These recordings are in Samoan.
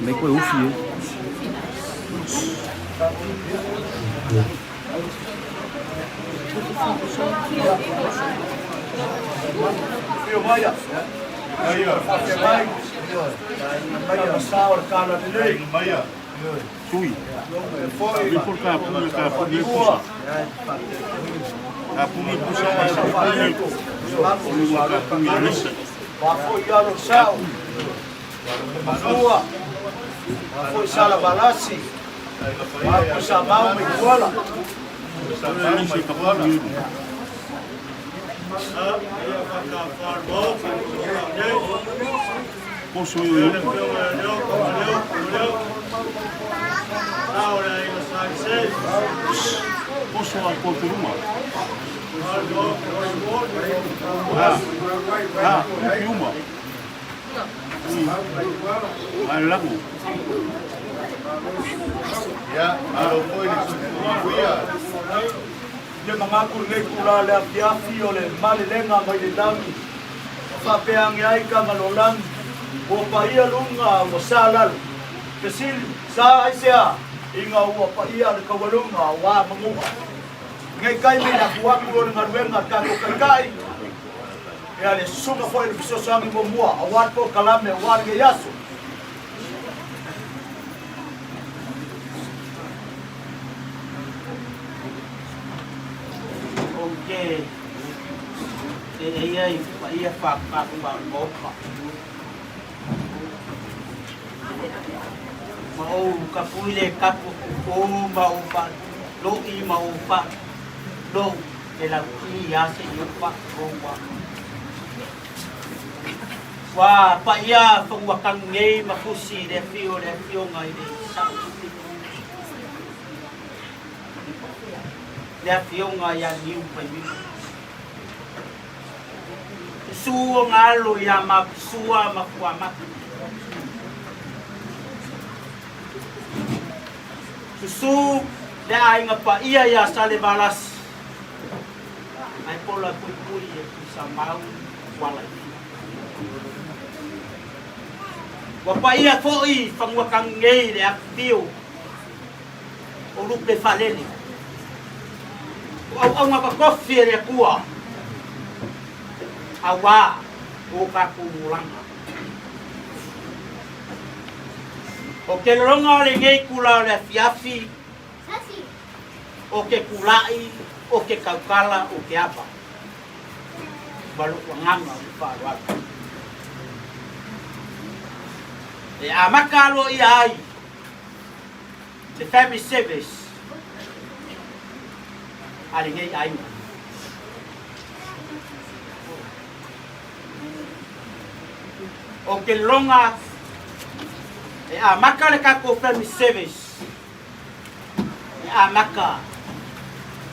Nei koe ufi e. Tui. Before ka puni ka puni pusa. Ka puni pusa ka puni puni ka puni lisa. Lisa ka puni. Poso yo. Poso a koturuma. Ha. Ha, ufi uma. Ai lagu. Ia magaku lenei itula le afiafi o le malelega mai le lagi, ma faapea age ai Kagaloalagi, ua paia luga ua sa lalo. Fesili, Sa aisea ina ua paia le taualuga ua manu'a? Nei taimi i aku atu o le galuega a le tatou Taitai, ia le susuga foi i le fesoasoani muamua aua le polokalame aua lenei aso. Ou te eia i paia whakapapa o le Maota. Ma ou kapui le kapu o ma ou whaloi ma ou whalou e lau ki a se i ou whakarou. Ua paia fanua kanu nei ma fusi le afio le afioga i le Sao Le afioga ia Niu Paimino. Susu o ngalo ia Mapusua ma Fuamata. Susu le aiga paia ia Salevalasi. Ai pola puipui e Tuisamau Fualaivila. Ua paia foi fanua kanu nei le afifio o Lupe Falele. O auauna totofi e le Atua auā o tatou olaga. O te lologa o lenei itula o le afiafi. O ke kulaʻi, o ke kaukala, o ke ava. Ma loʻu agaga o le faaaloalo. E amata aloaia ai le family service a lenei aiga. O ke loga e amata le tatou family service e amata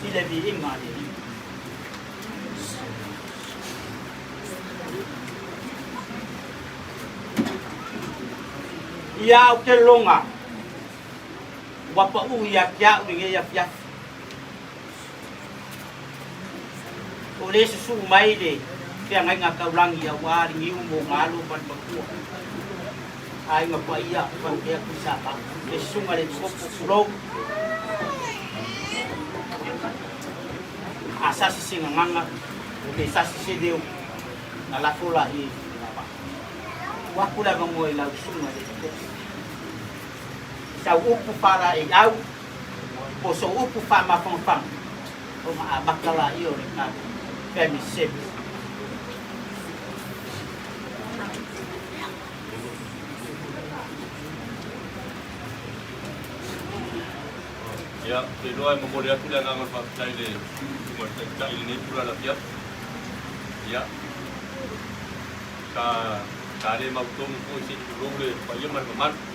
i le viiga a le Alii. Ia ou te loga ua paʻu ia te a'u lenei afiafi. O le susuu mai le feagaiga taulagi auā le niu mo galo ma le matua. Aiga paia faapea Tuisapa, le susuga le Tuopo tulou. A sasi se gagana, pe sasi se leo, na lafo la i lava. Ua aku le avanoa i lau susuga le Tuopo. Sau upu faalaeiau, po o sou upu faamafanafana, ona amata laia o le tatou family service. Ia, ou te iloa e momoli atu le agaga o le faafetai i le Susuga i le Taitai i lenei tulaga afiafi. Ia, sa, sa le mautonu foi se i tulou le paia ma le mamalu,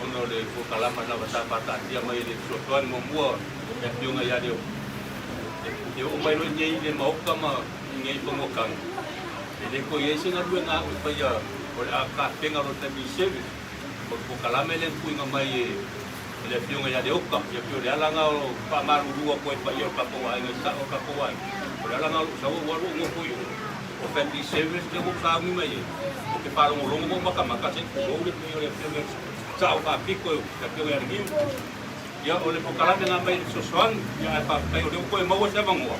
ona o le polokalama lava sa faataatia mai e le fesoasoani muamua le Afioga ia Leo. E oo mai loa i inei i le Maota ma i inei i Fanuatanu, e le toe i ai se galuega a au e faia o le a tapena loa i le taimi i service. O le polokalame lea na tuuina mai e le Afioga ia Leota, ia pei o le ala lena o faamalulu atu ai i le paia o le tatou aiga i sao o le tatou aiga. O le ala lena o lou sau ua alu ou nofo i o, o family service lea ua ou sauni mai ai. Ou te faalogologo ma ou matamata se i tulou le paia o le Afioga i le Sao Faapito le Afioga ia Leniu. Ia o le polokalame na aumai i le fesoasoani, ia ae faafetai o lea ua toe maua se avanoa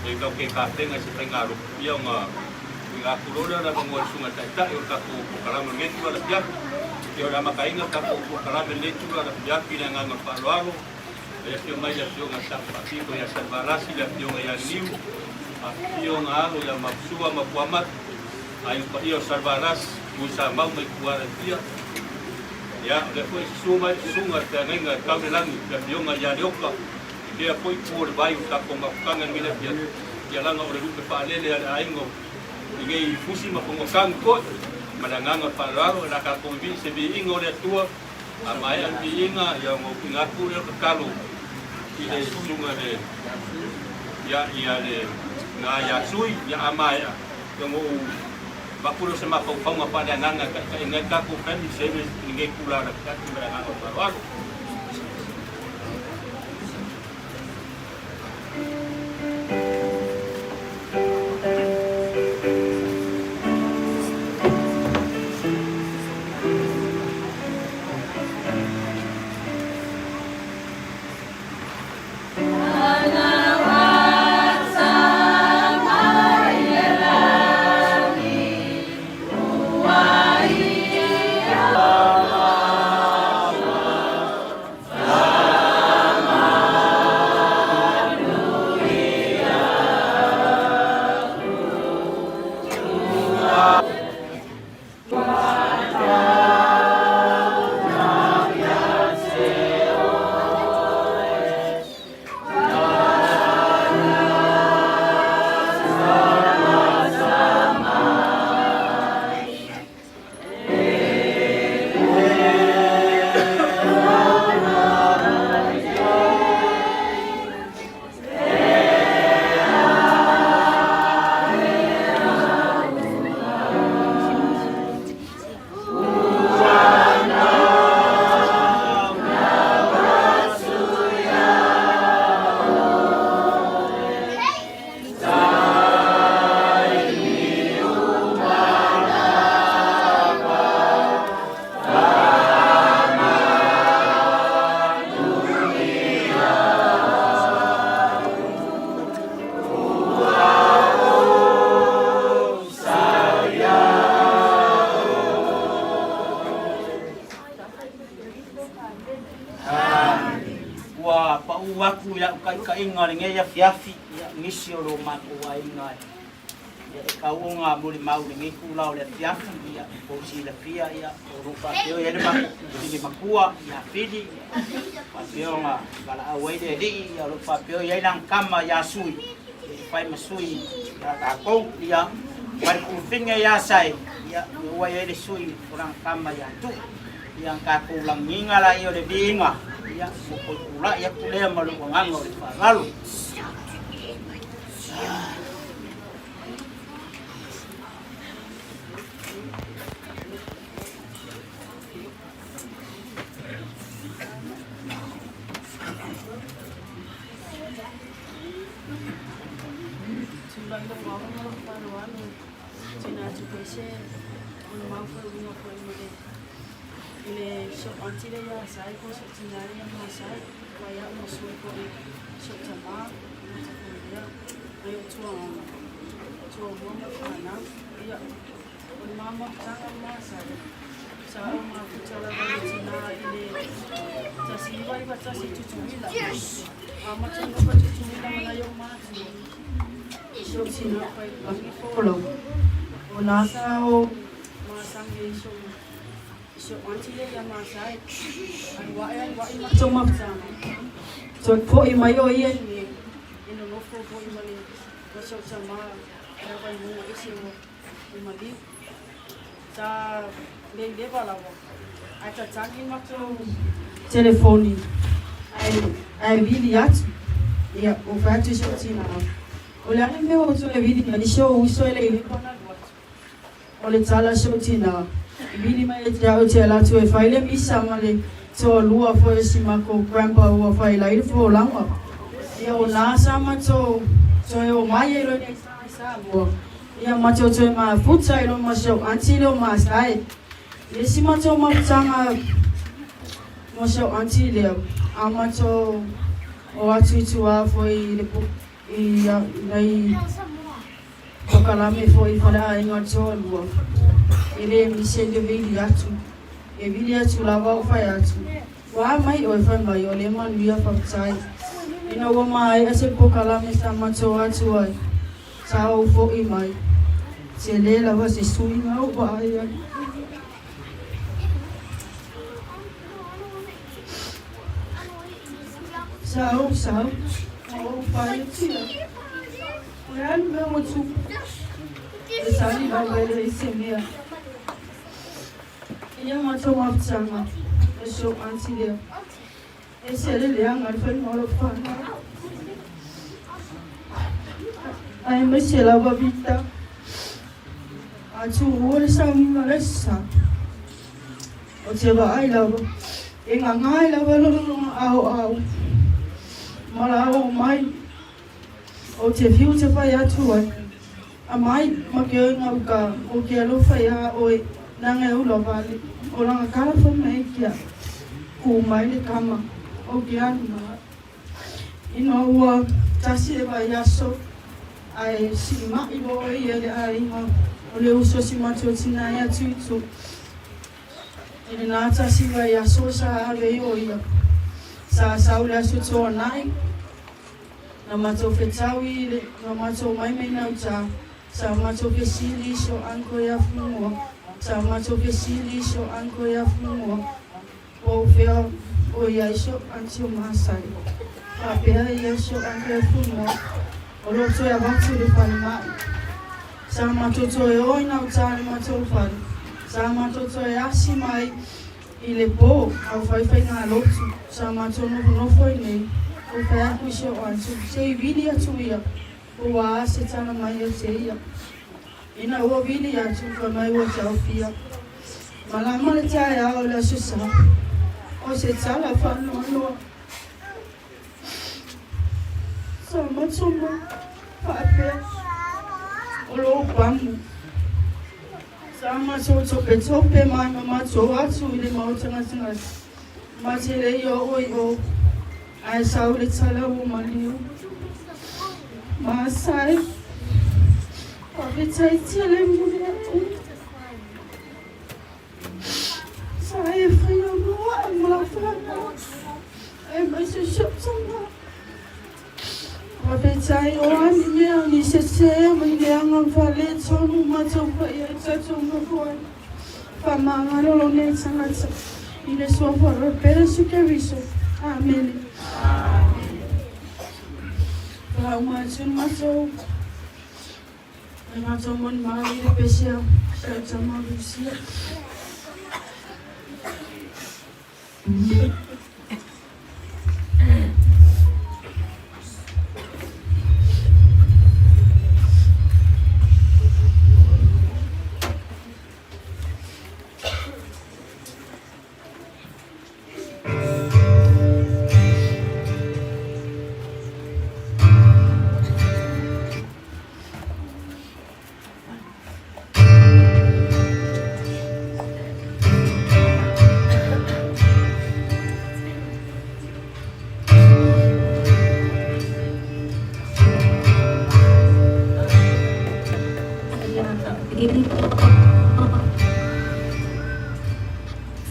e tatou te tapena i se faigalotu, ia ona tuuina atu loa lea o le avanoa i le Susuga i le Taitai o le tatou polokalame o lenei itula afiafi. Ia o le amataina o le tatou polokalame i lenei itula afiafi i le agaga o le faaaloalo, le afio mai le Afioga i le Sao Faapito ia Salevalasi, le Afioga ia Niu, afifio ona alo ia Mapusua ma Puamatu, aiga paia o Salevalasi, Tuisamau ma Ituala e fia. Ia, o lea foi e susu mai le susuga i le feagaiga e tau i le lagi, le Afioga ia Leoka, i lea foi itu o le vai o le tatou mafutaga i lenei afiafi, ia leaga o le lupe faalele a le aiga o lenei Fusi ma Fanuatanu foi, ma le agaga o le faaaloalo, o le a tatou vivii se viiga o le Atua, a maea le viiga, ia ona ou tuuina atu lea o le tatalo i le susuga i le, ia, ia le, na ia Sui, ia a maea, ia ona ou Avatu lea o se mafaufauga faaleagaga e taitaiina ai le tatou family service i lenei itula afiafi ma le agaga o le faaaloalo. Ua paʻu atu i lau taitaiga lenei afiafi, ia, nisi o lo matou aiga e, ia, e tauoga molimau i lenei tula o le afiafi, ia, ua silafia, ia, o lo o faapea i ai le matou tufine matua ia Fili, ia, faapea ona valaau ai le Alii, ia, o lo o faapea i ai lana tama ia Sui, ia, e fai ma sui ia tatou, ia, ma le tufine ia Sae, ia, ua i ai le sui o lana tama ia Tu'u. Ia tatou lagiga laia o le viiga, ia, ua toe tulai atu lea ma lou agaga o le faaaloalo. Tulai lou ao ma lou faaaloalo, tina atu foi se molimau foi uiga foi ma le i le si ou aunty lea ia Sai po o si ou tina lea ia Masai ma ia'u ma sui foi si ou tamā ma Tapuilea nai ou tuagaga tuaumua ma fanau. Ia, o le mamafutaga ma Masai sa ou mafuta lava i le tina i le 1991 i Tutuila amata ona nofo i Tutuila ma nai ou matua i si ou tina fai lagi folau o nā sa o masangi i si ou i si ou aunty lea ia Masai alu ae alu ae matou mafutaga toe fo'i mai o ia i inei e nonofo foi ma le ma si ou tamā i la Vaimauga ese ua i maliu sa le leva lava ae tatagi matou telefoni ae ae vili atu ia ua fai atu i si ou tinā o le a le mea ua toe vili mai ai si ou uso e le leva ona alu atu. O le tala si ou tinā, i vili mai ia te au e te ala atu e fai le misa ma le toalua foi o si makou grandpa ua fai lai le folauga. Ia o nā sa matou toe o mai ai loa nei sa i Samoa, ia matou toe mafuta ai loa ma si ou aunty lea o Masae. Le isi matou mafutaga ma si ou aunty lea, a matou o atu i tua foi i le i nai Pokalame foi i faleaiga toalua, e le misi ai le vili atu, e vili atu lava o fai atu, Ua mai oe fai mai o le manuia faafetai. Ina ua maea se pokalame sa matou atu ai, sa ou fo'i mai, tele lava se suiga o vaai ai. Sa ou sau, ma ou fai atu ia. O le a le mea ua tupu? E tali lava e leai se mea. Ia matou mafutaga ma si ou aunty lea. Ese le leaga le faiga o lau fanau. Aemaise lava Vita. A tuua le sauniga le sa. O te vaai lava. E gagae lava lona aoao. Ma la oo mai. Ou te fiu te whai atu ai. A mai ma ke oinga uka o ke alofa iā oe, nanga e ula wale, o langa kala fai mai kia ku mai le kama o ke alu ma. Ina ua tasi le vaiaso, ae sii ma'i loa ia i le aiga o le uso si matua tina ia Tutu. I lenā tasi vaiaso sa ave ai o ia, sa sau le aso tuanai, Na matou fetau i le, na matou mai mai nauta, sa matou fesili i so uncle ia Fumua, sa matou fesili i so uncle ia Fumua, po o fea o i ai so aunty o Masai. Faapea ia so uncle ia Fumua, o lo o toe avatu i le falemai. Sa matou toe o i nauta le matou fale, sa matou toe asi mai I le pō, au faifaiga-lotu, sa matou nofonofo i nei, ua fai aku i si ou atu, se i vili atu ia, po ua a se tala mai ia te ia. Ina ua vili atu, fai mai ua taofia. Malama le taeao o le Aso Sa, o se tala faanoanoa. Sa matou ma faapea, o lou pamu. Sa matou topetope mai ma matou atu i le maota gasegase, ma te le i oo i o, ae sau le tala ua maliu. Masai, faafetai tele mo mea uma. Sa e faia loa ma lau fanau. Aemaise si ou tama. Faafetai o a ni mea o ni sese ma ni leaga ma faaletonu matou paia i tatou nofo ai. Faamagalo lou nei tagata i le Suafa o le Iesu Keriso. Amene. Faauma atu le matou le matou molimau i le pese a si ou tama Lucia.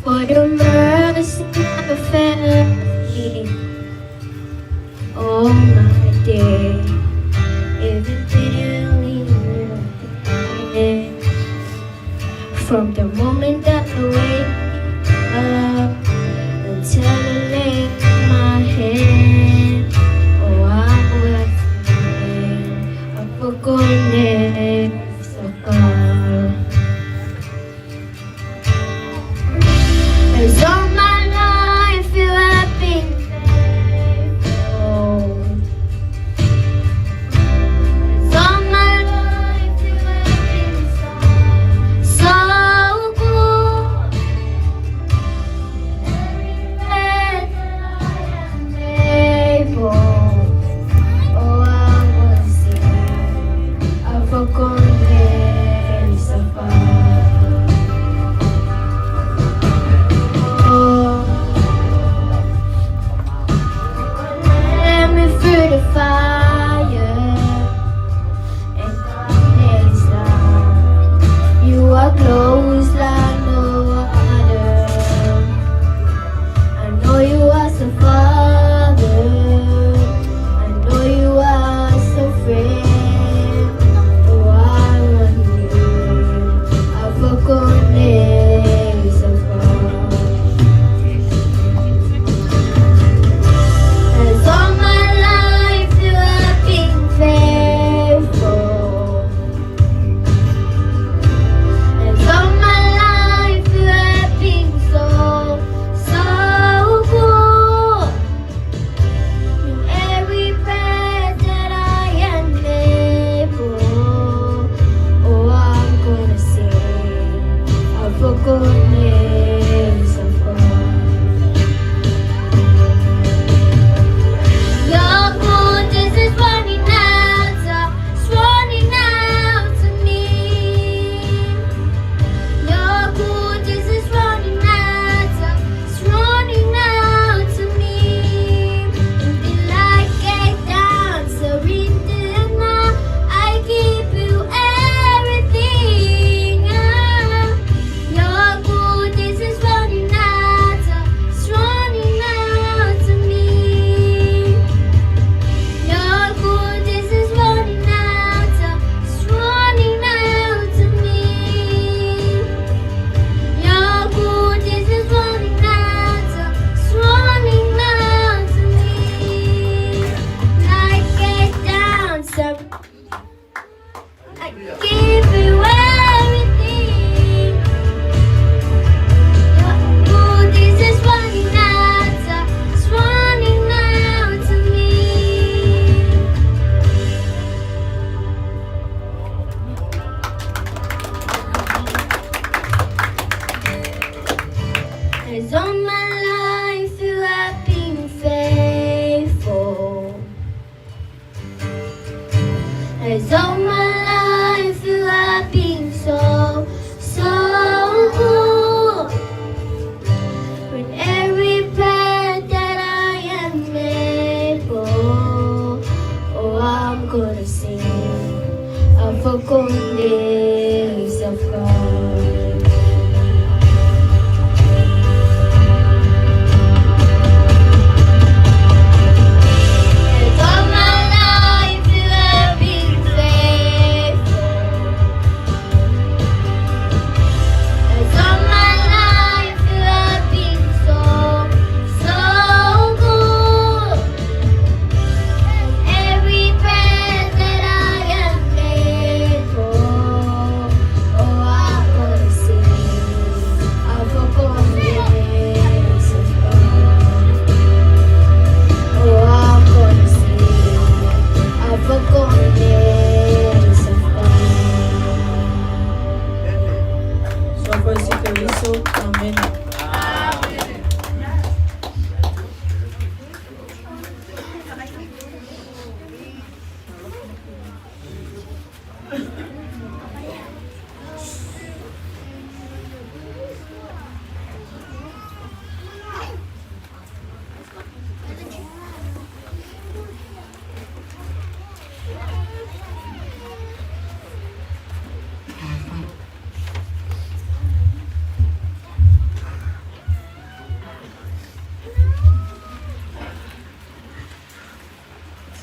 For your mercy never failed me all my day. Even feeling from the moment that I wake up until I lay my head, oh, I will sing of the goodness of God. 'Cause all my life you have been faithful.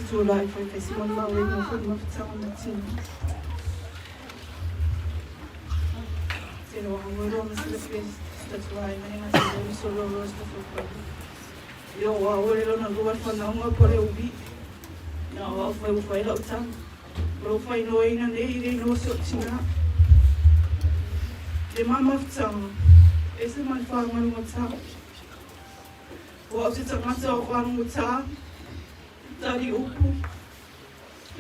Tulai fai fai si ma lau e mo foi mafutaga ma tino. Tino wa ngolo ma sila pe tatuai ma nga sila mi solo ro sa fo pa. Yo wa ole lo na go fa na nga pole ubi. Na wa fai u fai lau tang. Ro fai no ina nei nei no so tina. Le ma mafutaga. E se ma fa nga ngo ta. Wa o se tangata o fa ngo ta. Tari upu.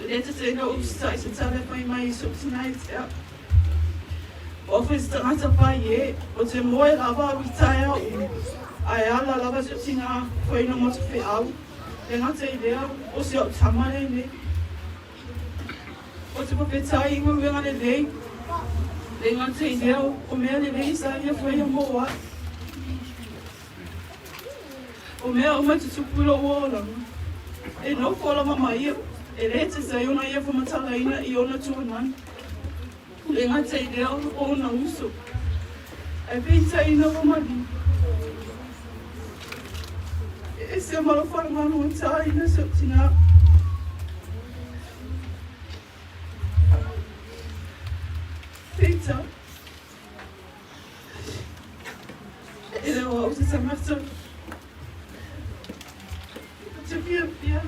Le te te no usa i se tale fai mai so tina i te. O fai se tangata pai e, o te moe lava o i tae au. Ai ala lava se tina fai no motu fe au. Le ngata i lea, o se au tama le nei. O te papetai i ngā wenga le lei. Le ngata i lea, o mea le lei sa ia fai a moa. O mea o mai tutupu i lo uolanga. E nofo lava ma ia, e le te sai ona ia whamatalaina i ona tuanani. Le ngata i lea o ona uso. E peita ina o mali. E se malo wharamanu o tā ina so tina. Peita. E le o au se tangata. Te fia fia.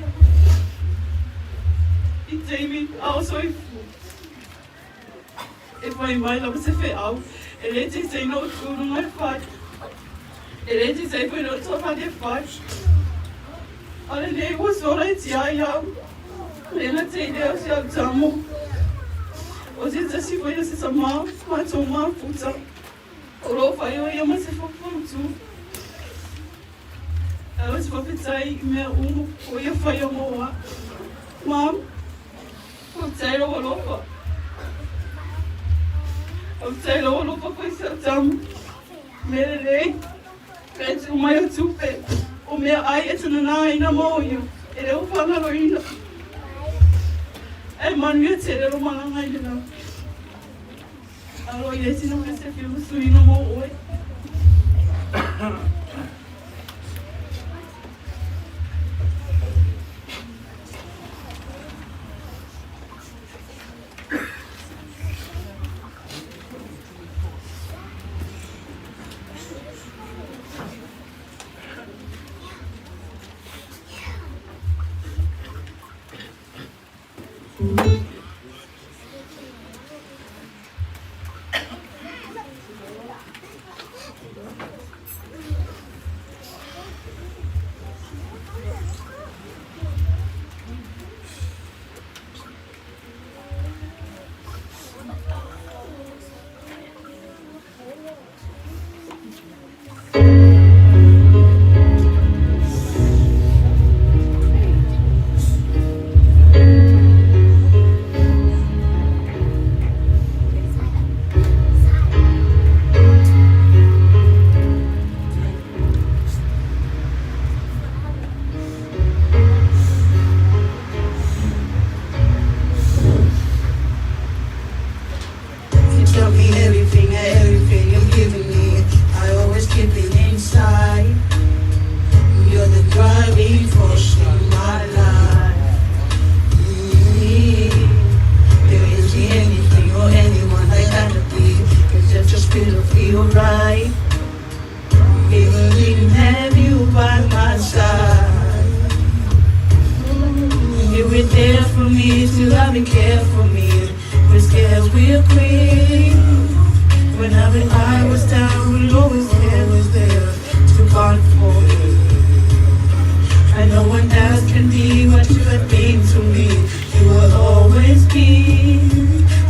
I teimi a o soifu. E whai mai lava se whe au. E le te te no tūru mai whai. E le te te whai no tō whai whai. Ale nei ua sora i tia i au. Lena te i leo se au tamo. O te tasi whai o se tamā, ma tō mā puta. O rō whai o ia ma se whapautu. Alo te papetai i mea umu o ia whai o moa. Mam, o te roa lopa. O te roa lopa koe se au tamo. Mere rei, pe tu mai o tupe. O mea ai e tana nā ina mō ia. E reo whangaro ina. E manu e te reo manganga i lena. Alo i le tino pe se whiu suina mō oe. You tell me everything, everything you're giving me. I always keep it inside. You're the driving force in my life. Mm. There isn't anything or anyone I gotta be. Cause I just feel feel right. Even didn't have you by my side. You were there for me to love and care for me. We're scared we're queen. Whenever I was down, you always there, was there to comfort me. And no one else can be what you have been to me. You will always be,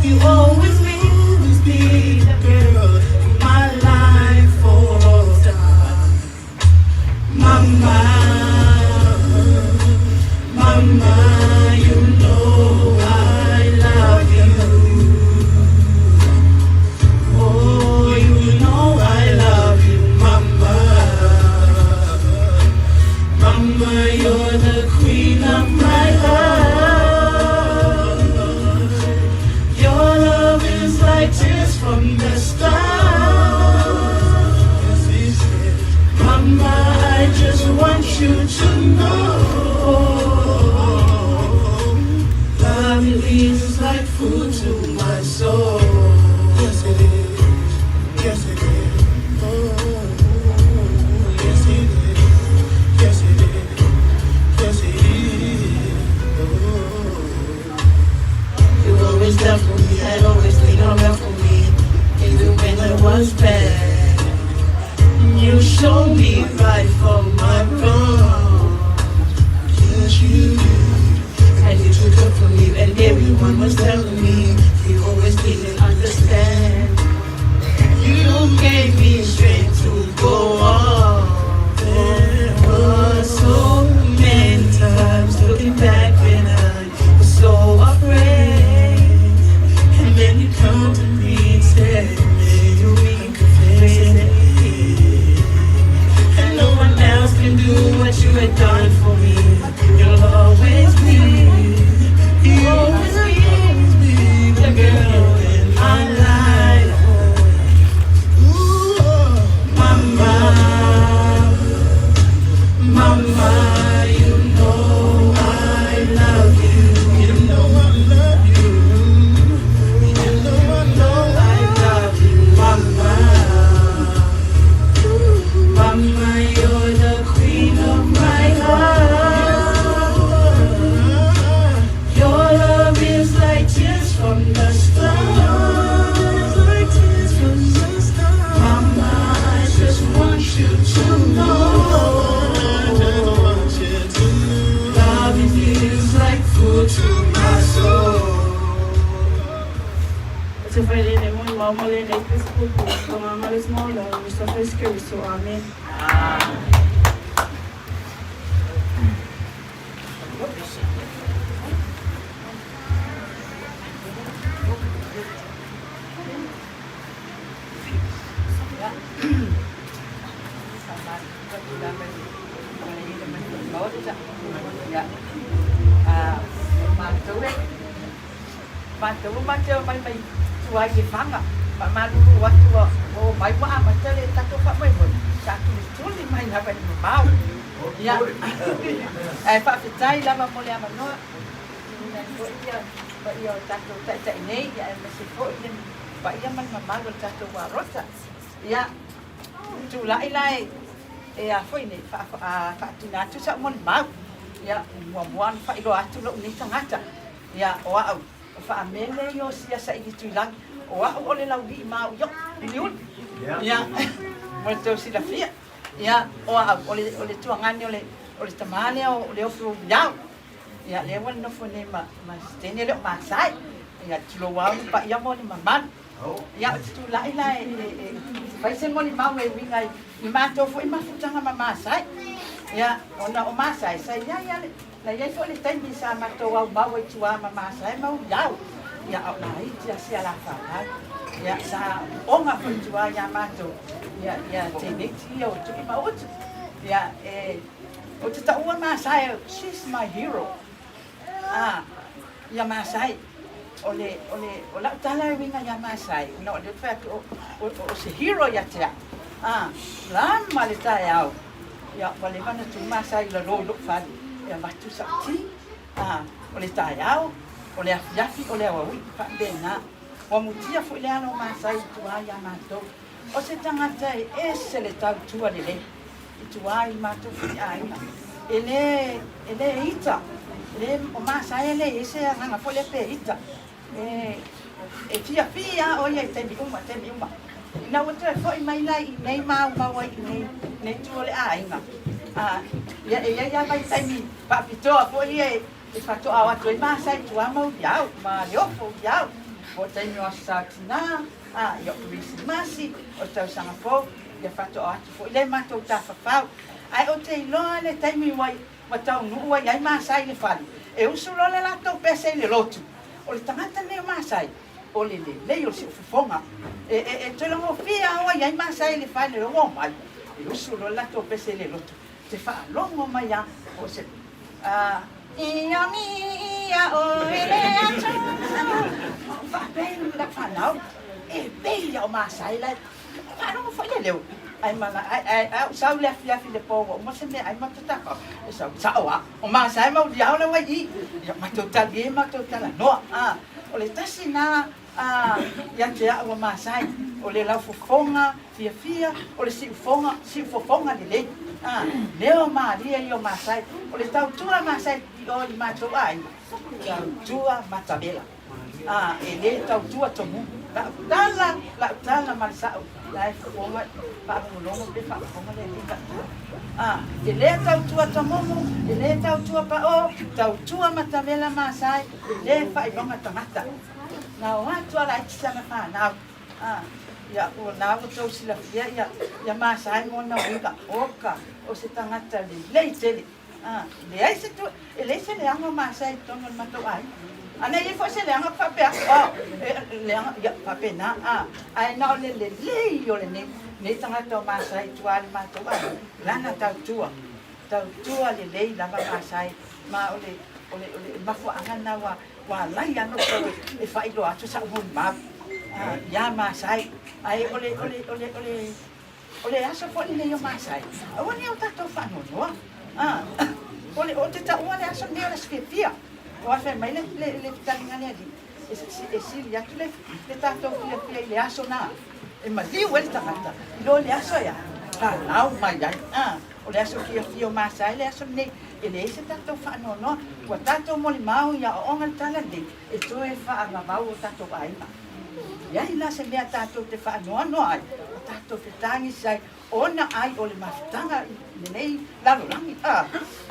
you always will be the girl in my life for all time. Mama, Mama, you know I love you. Oh, you know I love you, Mama. Mama, you're the queen of my heart. Your love is like tears from the stars. Mama, I just want you to know. Te fai lenei molimau ma lenei tusi puupuu, Agaga le Suaga o Iesu Keriso. Amene. Matou matou omai mai tua i Lefaga, faamalulu atu ua omai ua amata le tatou faamoemoe, sa tulituli mai lava i le mamao. Ia, ae faafetai lava mo le avanoa, tuuina ai foi ia paia o tatou taitai nei, aemaise foi le paia ma le mamalu o le tatou Uarota. Ia, tulai la e a foi nei, faatuna atu sau molimau. Ia, muamua ona faailoa atu lou nei tagata. Ia, o au, o Faamele Iosia Saili Tuilagi, o au o le laulii ma au i o'u, uliuli. Ia, mo le tou silafia. Ia, o au, o le, o le tuagane o le, o le tamā lea o Leofu Iao. Ia, lea ua nofo nei ma, ma Siteni e le o Masai. Ia, tulou au le paia mo le mamalu. Ia, ou te tulai la e, e, e fai se molimau e uiga i, i matou foi mafutaga ma Masai. Ia, ona o Masai, sa i ai a le, Na i ai foi le taimi sa matou aumau ai tua ma Masai ma Uiau, ia a o laiti a sia la fanau. Ia sa oga foi tua ia matou, ia ia teineiti ia o Tui ma Utu. Ia e ou te taua Masai, she's my hero. Ah, ia Masai, o le, o le, o lau tala e uiga ia Masai, ona o lea ou te fai atu o, o, o se hero ia te au. Ah, lama le taeao. Ia, ua leva ona tu Masai i lalo i lou fale e avatu sau ti, a, o le taeao, o le afiafi, o le aoauli, faapena. Ua mutia foi le alo o Masai i tua ia matou. O se tagata e ese le tautua lelei i tua i matou foi aiga. E le, e le ita, e le, o Masai e le i ai se agaga foi lea pe ita. E, e fiafia lava ʻo ia i taimi uma, taimi uma. Ina ua toe foi mai la i inei maumau ai i nei, nei tu o le aiga, a, ia e i ai lava vaitaimi faapitoa foi ia e, e faatoa o atu ai Masai i tua ma Uliau, ma Leofo Uliau, po o taimi o Aso Sa Tinā, a, ia o Kerisimasi, o le tausaga fou, ia faatoa o atu foi lea i matou tafafau. Ae ou te iloa le taimi ua, ua taunuu ai ai Masai i le fale, e usu loa le latou pese i le lotu. O le tagata lenei o Masai, o le lelei o le siufofoga. E, e, e toe logofie lava ua i ai Masai i le fale ua omai, e usu loa le latou pese i le lotu, te faalogo mai lava o se, a, Ia mi ia oe le Atua. Faapea i lau fanau, e pei lava o Masai la e Faalogo foi le leo, ae mana, ae, ae, ae ou sau i le afiafi i le po ua uma se meaai matou tafao, e sau, sao a, o Masai ma Uliao la ua i i, ia matou talie matou talanoa, a, o le tasi na, a, ia te au a Masai, o le laufofoga fiafia, o le siufoga, siufofoga lelei, a, leo malie ia o Masai, o le tautua a Masai i o i matou aiga, tautua matavela. A, e lē tautua tomu. La'u tala, la'u tala ma le sa'o, la e fofoga, faalogologo pe faafofoga le alii la'u tala. A, e lē tautua tamumu, e lē tautua pa'ō, tautua matavela masae, e lē faailoga tagata. Na o atu a laiti sana fanau. A, ia, ua na ua tou silafia ia, ia masae mo ona uiga, oka, o se tagata lelei tele. A, leai se tu, e leai se leaga o Masai i totonu o le matou aiga. A na i ai foi se leaga faapea atu, oh, e, leaga, ia, faapena, a, ae na o le lelei o lenei, lenei tagata o Masai i tua i le matou aiga, lana tautua, tautua lelei lava Masai, ma o le, o le, o le mafuaaga lena ua, ua alai lava ona ou tau e, e faailoa atu sau molimau, a, iā Masai. Ae o le, o le, o le, o le, O le aso foi lenei o Masai, aua ne i o tatou faanoanoa. O le, ou te taua le aso lenei o le aso fiafia. Aua fai mai le, le, le fetaliga a le Alii, e, e sili atu le, le tatou fiafia i le aso na e maliu ai le tagata, i lo le aso e a, fanau mai ai. A, o le aso fiafia o Masai le aso lenei, e leai se tatou faanoanoa. Ua tatou molimau i aoaoga le tala lenei, e toe faavavau o tatou aiga. E leai la se mea tatou te faanoanoa ai. tatou fetagisi ai ona ai o le mafutaga i lenei lalolagi a,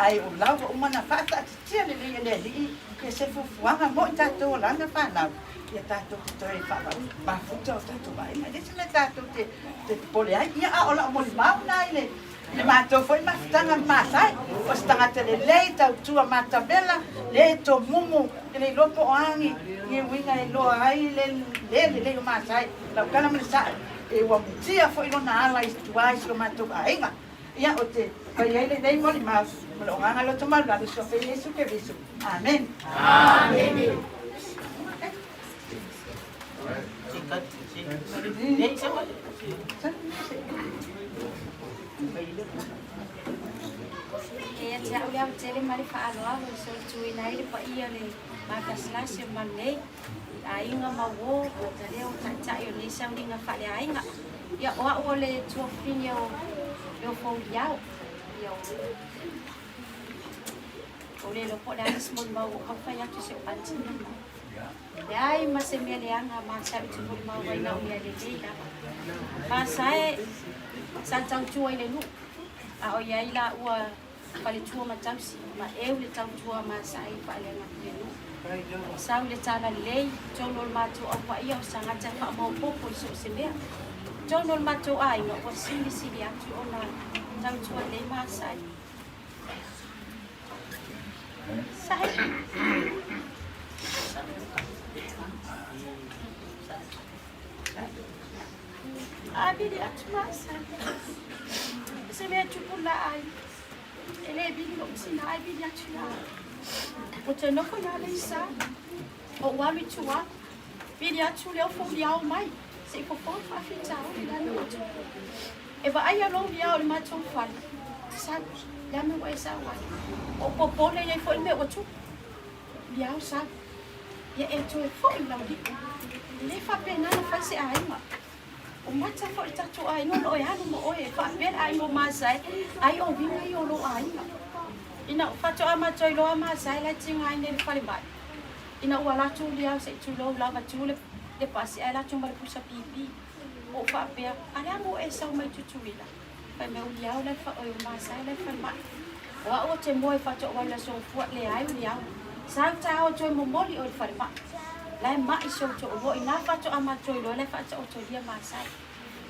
ae o la ua uma ona faataatitia lelei e le Alii ia se fuafuaga mo i tatou o lana fanau, ia tatou te toe faamafuta o tatou aiga. E le se mea tatou te popole ai, ia a o lau molimau lena i le I le matou foi mafutaga ma Masai, o se tagata lelei, tautua matamela, le tomumu, e le iloa po o a ni uiga e iloa ai le le lelei o Masai. Lau tala ma le saʻo, e ua mutia foi lona ala i tua i si o matou aiga. Ia, ou te fai ai lenei molimau ma lou agaga loto maualalo i Suafa Iesu Keriso. Amene. Amene. E ia te au le aotele ma le faaaloalo e solituina ai le paia o le matasilasi o Malulei i aiga ma uo ma talea o taitai o lenei sauniga faaleaiga. Ia, o au o le tuafafine o Leofouliao. Ia, o le iloa po o le a le isi molimau ua ou fai atu i si ou aunty. Leai ma se mea leaga ma sa ou te molimau ai na o mea lelei lava. Fasae sa tautua i le nuu, a o i ai laua faletua ma tausi, ma eu le tautua ma sa ai faaleaga i le nuu. Sau le tala lelei, tonu o le matou au paia o sagata e faamaopoopo i so o se mea. Tonu o le matou aiga ua silisili atu ona tautua lelei ma sae. Avili atu masa. Se mea tupu la ai. E le vili lou tina ai vili atu ia. O te nofo ia Leisa. O ou alu i tua. Vili atu le ofo liao mai. Se i fofo faafitauli la mea ua tupu. E vaaia lou liao i le matou fale. Sau, le a mea ua e sau ai? Ua ou popole i ai foi le mea ua tupu. Liao sau. Ia e toe foi i lau lima. E le faapena ona fai se aiga. O mata foi le tatou aiga o lo o e alu ma oe e faapea le aiga o Masae, ai o uiga ia o lou aiga. Ina faatoa matou iloa Masae la e tigaina i le falemai. Ina ua alu atu liao se i tulou lava tu le pasi ae alu atu ma le pusa pipi. Ua ou faapea, a le a mo e sau mai Tutuila? Fai mai, Uliao la e oi o Masae la e falemai. O au ou te moe faatoa i le aso Gafua, leai uliao. Sau taeao toe momoli oe i le falemai. La e mai si ou toalua, inā faatoa matou iloa la e faataotolia Masae.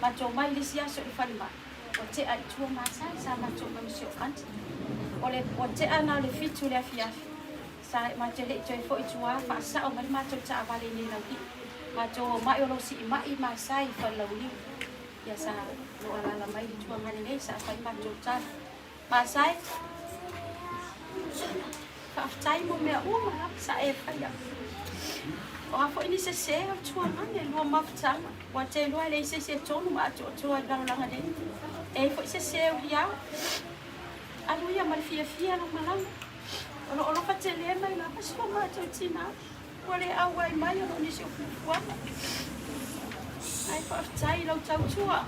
Matou mai i le isi aso i le falemai, ua tea i tua Masae, sa matou mai ma si ou aunty. O le, ua tea na o le 7 i le afiafi. Sa matou le i toe foi i tua, faasao mai le matou taavale i nei Laulii. Matou omai o lo o siimai Masai i Falelauliu. Ia sa lo alaala mai le tuaga lenei sa fai matou tala. Masai, faafetai mo mea uma lava sa e faia. O a foi ni sese o le tuaga e lua mafutaga, ua te iloa e leai se isi e tonu ma atoatoa i le lalolaga nei. E i ai foi sese o liao. Alu ia ma le fiafia lau malaga. O lo o alofa tele mai lava si o matou tina ua le auai mai ona o nisi o fuafuaga. Ae faafetai i lau tautua.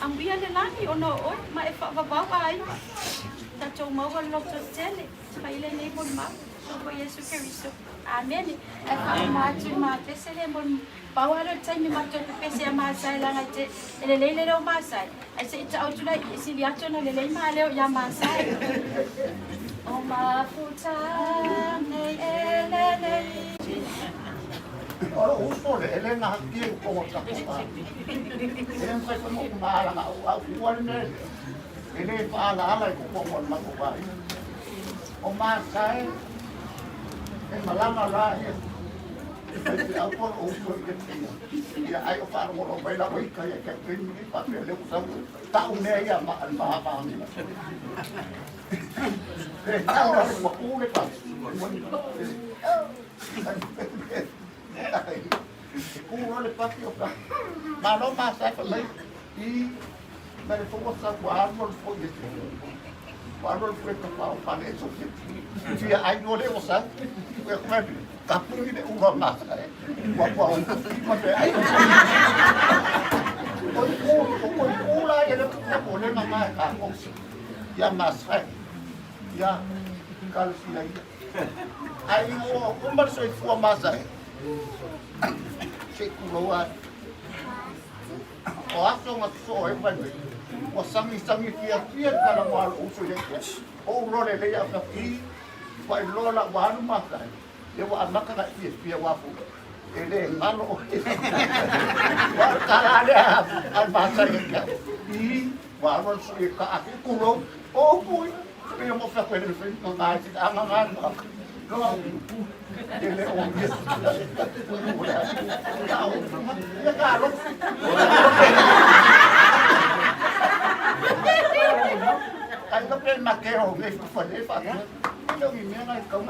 Amuia le lagi ona o oe ma e faavavau aiga. Tatou maua le loto tele. Fai lenei molimau. Soifua Iesu Keriso. Amene. Ae faauma atu i mapese le molimau. Pau lava lea o le taimi matou pepese a Masai leaga e te e lelei le leo Masai ae se i taoto la e sili atu ona lelei ma leo ia Masai. O mafuta nei e lelei. O lou uso le ele na hakia i kongo tako a. E le mafai foi mo maala au au ua le mea lea. E le faalaala i kongo o le matou aiga. O Masai e malaga la ia. Faifeau po o uso i le tia. Ia ai o faalogologo mai lava i kai kai taimi nei faapea lea ua sau tau mea ia ma ma ma ni. E tau la ua ku le pa. E ku loa le paki o ka. Malo ma sa fa mai i ma le fo sa ua alu le fo i te. Ua alu le fo ka pa o pa le so fi. Fia ai no le o sa. Ua ku Ka puni le ula mata e. Ua kua o ma te ai. O i kū, o i kū la e le na ko le na mai ka ko. Ia masai. Ia ka le sia ia. Ai o o ma so i fua masai. Se ku lo ai. O aso na sosoo ai ma le mea, ua sagisagi fiafia le talanoa a lou uso i lea taimi. Ou iloa lelei au fai atu, i, ua iloa la ua alu matai, ia ua amata ona e fiafia aua foi e le galo oe. Aua o le tala lava lea a le masani ia te au, i, ua alu alu sui e kaa atu, tulou, o upu ia. Pei ona ou fai atu e le mafai ona gagae sina, a gaga le tagata, loa au, e le o ia. Ia talofa. Ai ka pe makero nei fale fa. Le o ni mea ngai kau.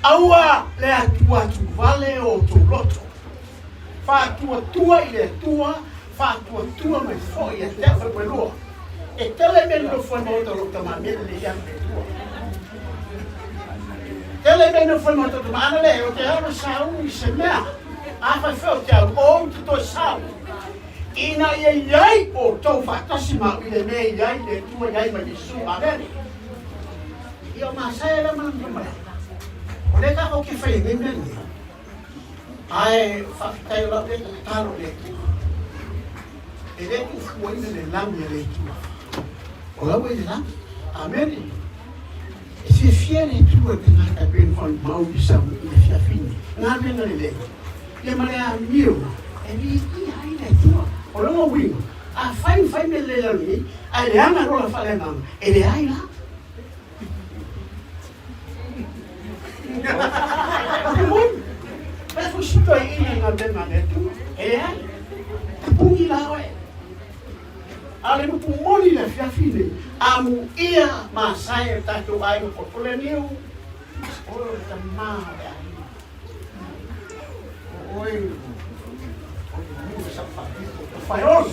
Aua le atuatuvale o outou loto. Faatuatua i le Atua, faatuatua mai foi ia te au. Falepuelua. E tele mea nonofo ai maota o lou tama mea lelei anu le Atua. Tele mea i nofo ai ma toto ma ana le, o te alu sauni i se mea. A fai fea o te alu, ou te toe sau. Ina ia i ai outou faatasi ma au i le mea i ai le Atua i ai ma Iesu. Amene. Ia o masae lea ma lana malai. O lea tatou te fai ai nei mea nei. Ae faafetai o lau lea tatalo i le Atua. E le tuufuaina le lagi a le Atua. O lau e le lagi. Amene. E fiafia le Atua i tagata e pei ona faamau i sau i le afiafi nei. Galuega lelei. Ia ma le amio e viia ai le Atua. O lona uiga, afai na fai mea lelei i lalo nei, ae leaga loa le faaleagaga, e leai la. O te moni, pe fusi toeaina i galuega a le Atua, e leai. Tapuni la oe. A o le upu moni i le afiafi lenei, amuia masae o tatou aiga popole niu, o oe o le tama o le aiga. O oe o le niu e sau faapito, o Faiolo.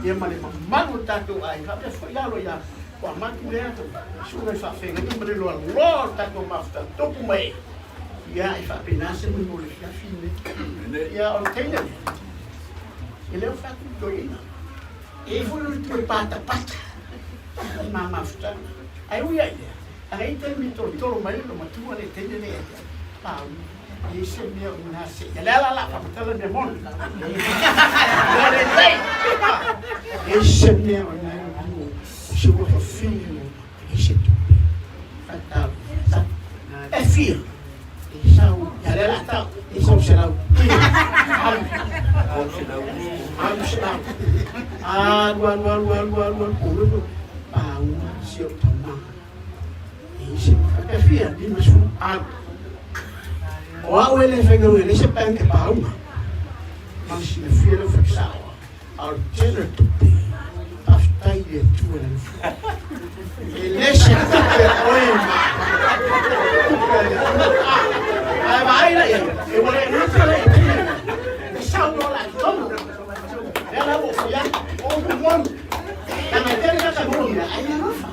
Ia ma le mamalu o le tatou aiga, faapea foi lalo ia Fuamatu lea, susuga i faafeagaiga ma le loaloa o le tatou mafuta tupu mai. Ia, e faapena se manu o le afiafi lenei. Ia, o le teine lea, e le o fai atu i toeaina. E i ai foi le toe patapata i ma mafutaga. Ae ui ai lea, ana i taimi e tolotolo mai le matua le teine lea ia te au, pau, e i se mea o na se ia. Le ala la whakatala mea moni. Ia le lei. E se mea o na o se ua whawhini o e se tupe. Whatau. E fia. E sau, ia le la tau, e sau se lau. Alu. Alu se lau. Alu, alu, alu, alu, alu, alu, alu, paua si o tama. E se e fia, 50, alu. O au e le whaingaru, e le se penge paunga. Ma silafia le whaksaoa. A o le tele o tupe, faafetai i le Atua i lana fua. E le se tupe a oe ma tupe a le Atua. Ae vaai la i ai, e ua le gata le e sau loa la i totonu. Lea la ua ou fai atu, o upu moni. Leaga e tele tagata moni, ai le alofa.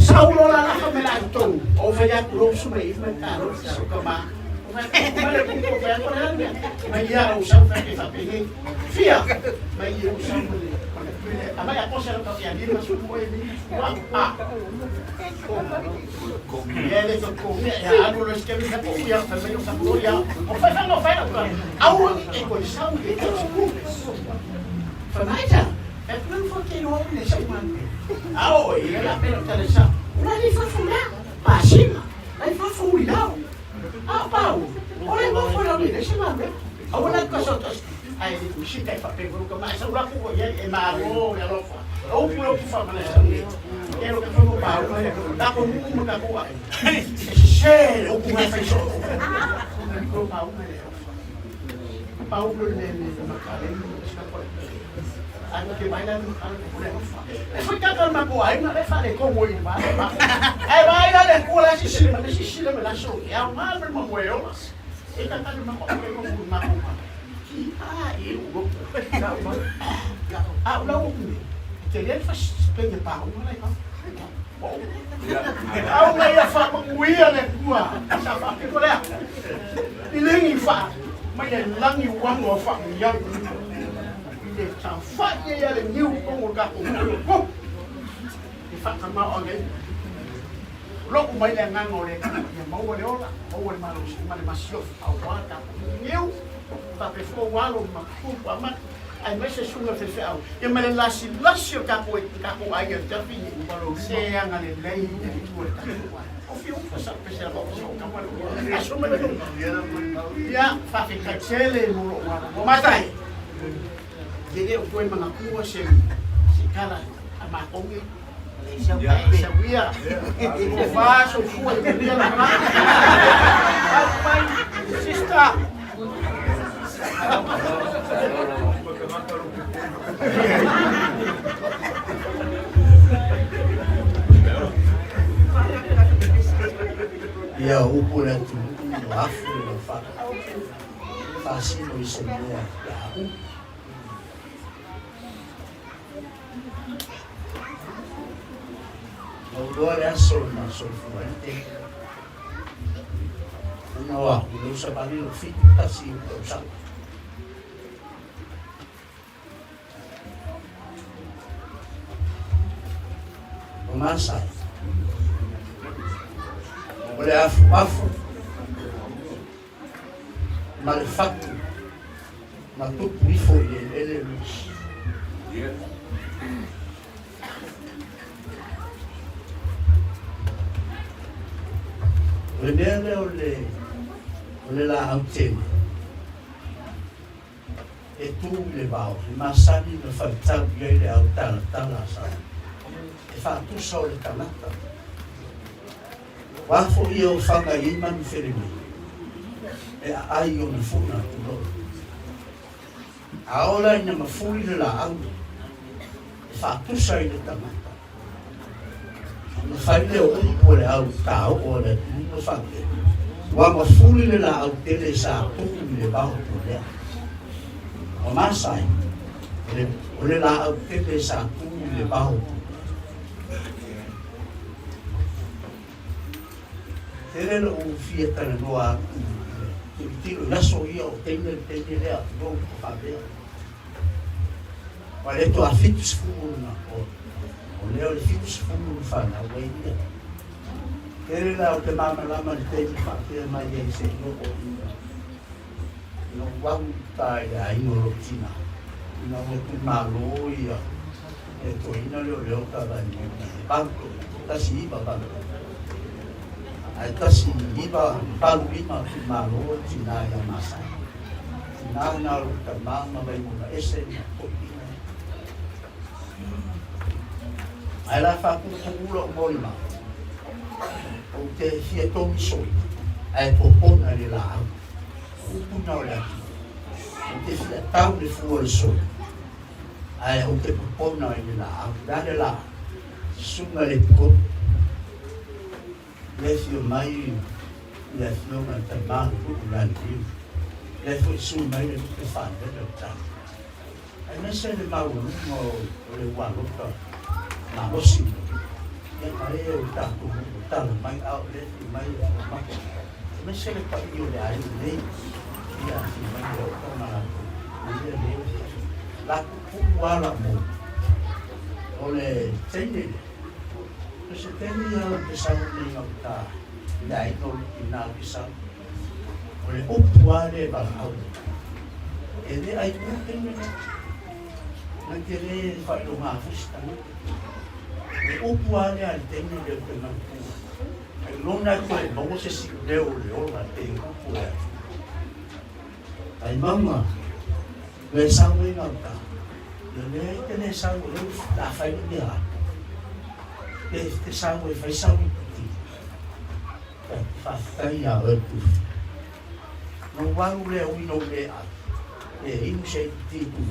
Sau loa la lafa me la i totonu, ou fai atu lou uso mai mai talo, sau ka ma. A o Paulo, o le nofo i lalo i le isi galuega. Aua la ka so tosi. Ai le usi kai fa pe ka ma sa ula ku ia e malo le alofa. O upu le upu fa mana sa ni. E lo ka fa mo Paulo e ta ko mu mu ka ku ai. E se le upu mai fa so. Ko Paulo le alofa. Paulo le le ma ka le sa ko. Ai ke mai la ka ko le alofa. E foi ka ka ma ko ai ma le fa le ko mo i ma. Ai vai la le ku la si si ma le si si le ma la so. Ya ma le ma mo yo. E ka ka ma ko ko mo ma ko. Ki a e u go. A u la u ni. Te le fa penge pa u la ka. Au la ia fa manguia le kua. Sa fa ke ko lea. I lengi fa mai le langi wango fa ia. I le sa fa ia le niu ko mo ka ko ko. E whakamao nei. Lo'u mai le agaga o le Atua ia maua le ola, maua le malosi ma le masiofo auā tatou niu, faapea foi ua alo ma tupu amata, aemaise susuga faifeau, ia ma le lasilasi o tatou tatou aiga i le tafi nei, se agalelei le Atua i le tatou aiga. O fia ufa sau pese a loo sau kama le aso mai le Ia, faafetai tele mo lou alo. Matai, e le o toe manatua se se tala a matou nei. Sauia, o fa soifua i manuia la ma. Mai, sister. Ia upu le atunuu ua afu le laufaga, faasino i se mea ia upu. Mauloa le aso na soifua ai le teine. Ona o au, le usavali lo 71 o tausaga. O Masai. O le afuafu ma le fatu na tupu ifo i le eleele lusi. O le mea lea o le, o le laau tele, e tu i le vao, e masani ona faitau i ai le au talatala a Samoa, e faatusa o le tagata. O a foi e ofaga i ai manu felelei, e aai i ona funa tulou. A ola ina mafuli le laau, e faatusa i le tagata. Ona fai lea o upu a le au taoo a le atunuu ma faapea, Ua mafuli le laau tele sa tuu i le vao tualea. Ua masa ai, o le laau tele sa tuu i le vao tualea. Tele lou fia talanoa atu i le tilotilo i aso ia o teine le teine lea lou faapea. Ua le toa 70 na o o lea o le 70 na fanau ai ia. Tele la o te malamalama le teine faapea mai ai se i oo ina ina ou alu i uta i le aiga o lou tina ina ua tumalo ia e toeaina lea o Leota Vaimauga e valu 19 8 ae 1985 tumalo le tina ia Masai. Tina na o lou tama ma Vaimauga ese ma toeaina. Ae la faapuupuu lou molimau, ou te fia togi soi ae popona i le laau. O upu na o le Atua. Ou te fia tau le fua o le soi ae ou te popona i le laau. Le a le laau? Susuga i le Epikopo. Lea e afio mai le afioga i le tama o Lu'u Laliliu. Lea foi sui mai le lupe faalele o tala. Aemaise le maualuga o le ualota malosi ia ma e o tatou nuu tala mai a o lea afio mai le fomai. Aemaise le paia o le aiga nei ia afio mai le ota ma latou ia lea latou puu ala mo o le teine lea. O se taimi ia ou te sau nei gauta i le aiga o lou tina ou te sau. O le upu lava lea e valaau ai. E le ai pea taimi lea. Na te le faailoga foi se tagata. O le upu lava lea a le taimi lea ou te manatua. Ai lona e toe maua se siuleo o le ola e pei o upu o le atunuu. Ai mauga, le sau ai gauta. Ia lea e te le sau o lea ua fai le mea a. Pe te sau e fai sau i ti. Faafetai ia oe Tufi. Na ou alu lea ui na ou le ai. E inu se ti tu.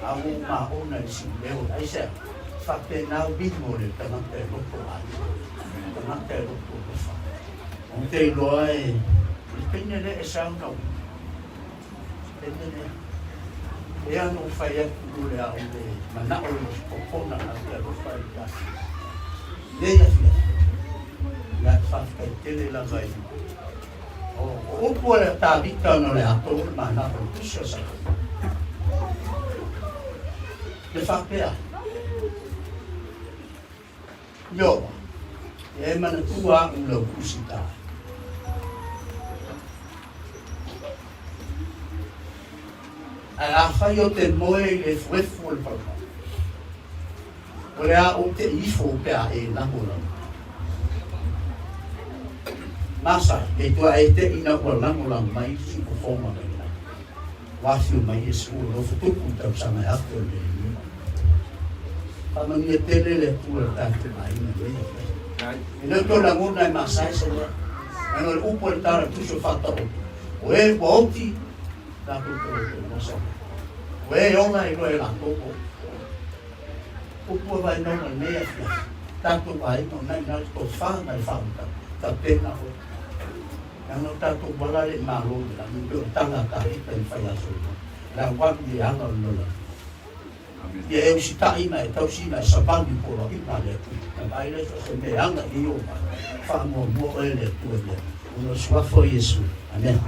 A ua ou maona i le siuleo. Aisea? Faapena uiga o le tagata e loto ai. Tagata e loto alofa. Ou te iloa e o le teine lea e sau na ui. Teine lea. E ana ou fai atu i le au le manao i le popona na te alofa i ta. Nei afiafi. Ia faafetai tele lava i o upu o le Tavita ona o le ato o le manao o le tusi o sa. Le faapea. Ioba, e manatua aʻu lau tusi ta. Ae afai o te moe i le efuefu o le palapala, o le a ou te ifo pe a e lagolago. Masai, e tua e te ina ua lagolago mai si fofoga mai la. Ua afio mai Iesu o nofo tupu i tausaga e afe o le lima. Faamanuia tele le Atua i le tatou aiga i lenei afiafi. E le o toe lagona e masae se mea, leaga o le upu a le tala tusi o faataoto, o e ua oti, latou te le toe iloa se mea. O e ola e iloa e latou o. Upu a Vaimauga i lenei afiafi, tatou aiga o na i ina le tofa ma le faautaga, tapena oe. Leaga o tatou ala le Malo i le lagi, pei o le tala a Tavita i le faiaso i le aualu i le ala o le lalolagi. Ia e usitai ma e tausi ma e savali poloaiga a le Atua. Na vaai lea so o se meaga i ei ou mai, faamuamua oe e le Atua i mea ona o le Suafa o Iesu. Amene.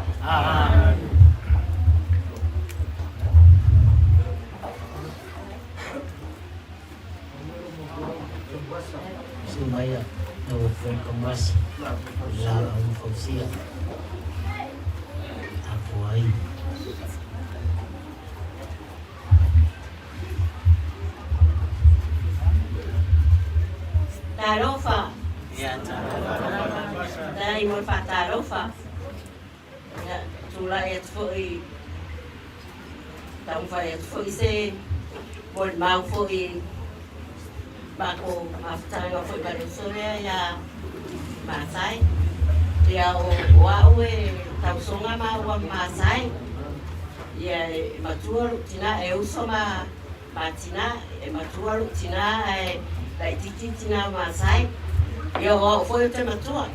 Susu mai lau Afioga Kamasi, le laau na fausia, tapuai. Talofa. Faafetai mo le faatalofa. Ia, tulai atu foi, taumafai atu foi se molimau foi matou mafutaga foi ma le uso lea ia Masai. Ia o au e tausoga maua ma Masai. Ia e matua lou tina e uso ma ma tina, e matua lou tina ae laititi tina o Masai. Ia o au foi ou te matua.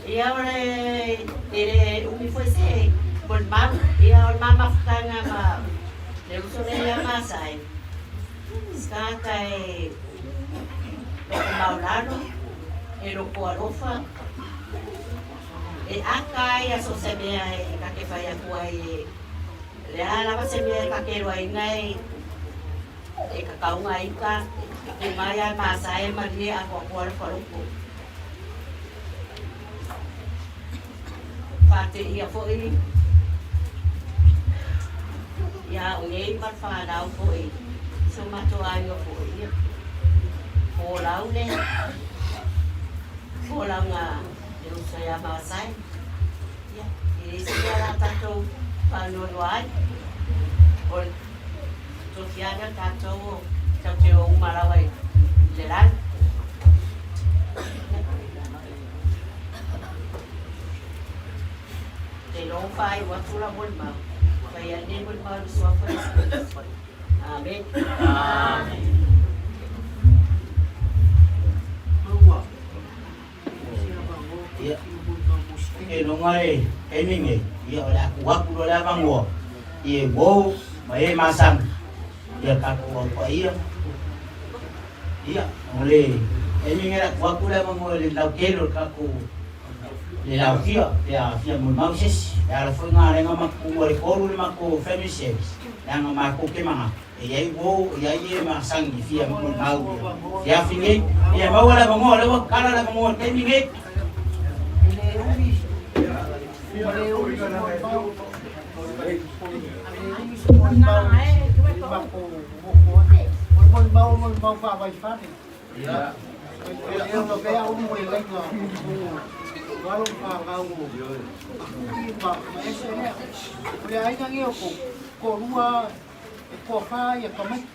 Ia o le e le umi foi se molimau. Ia o le ma mafutaga ma le uso lea ia Masai. Se tagata e loko maulalo, e loko alofa, e aka ai a so o se mea e ta te fai atu ai e le a lava se mea e ta te iloaina e e kakauga ika, e ku mai a e masae e malie atoatoa le falupu. Faateia foi ia au nei ma le fanau foi si o matou aiga foi ia. Folau le folauga le uso ia Masai. Ia, e leai se mea o le a tatou faanoanoa ai. O le tofiaga tatou o tatou te o uma lava i le lagi. Te iloa ua faaiu atu lau molimau, fai ai lenei molimau i le suafa o Iesu Keriso. Amene. Ia, e longa e taimi nei, ia o le a tuu atu loa le avanoa i e uou ma e masani ia tatou au paia. Ia, o le taimi lenei o le a tuu atu le avanoa i le lautele o le tatou le laofia pe a fia molimau se isi. E ala foi galuega matou ua le tolu le matou family service leaga matou te manatu e i ai uou e i ai e masani e fia molimau i le afiafi nei. Ia maua le avanoa, o lea ua tatala le avanoa i le taimi nei. O le molimau, o le molimau faavaifale. Ia. E ono pea ulu mo le laina o alo ma fanau o Akuki ma ese lea. O le aiga nei o ko toalua e toafa ia tamaiti.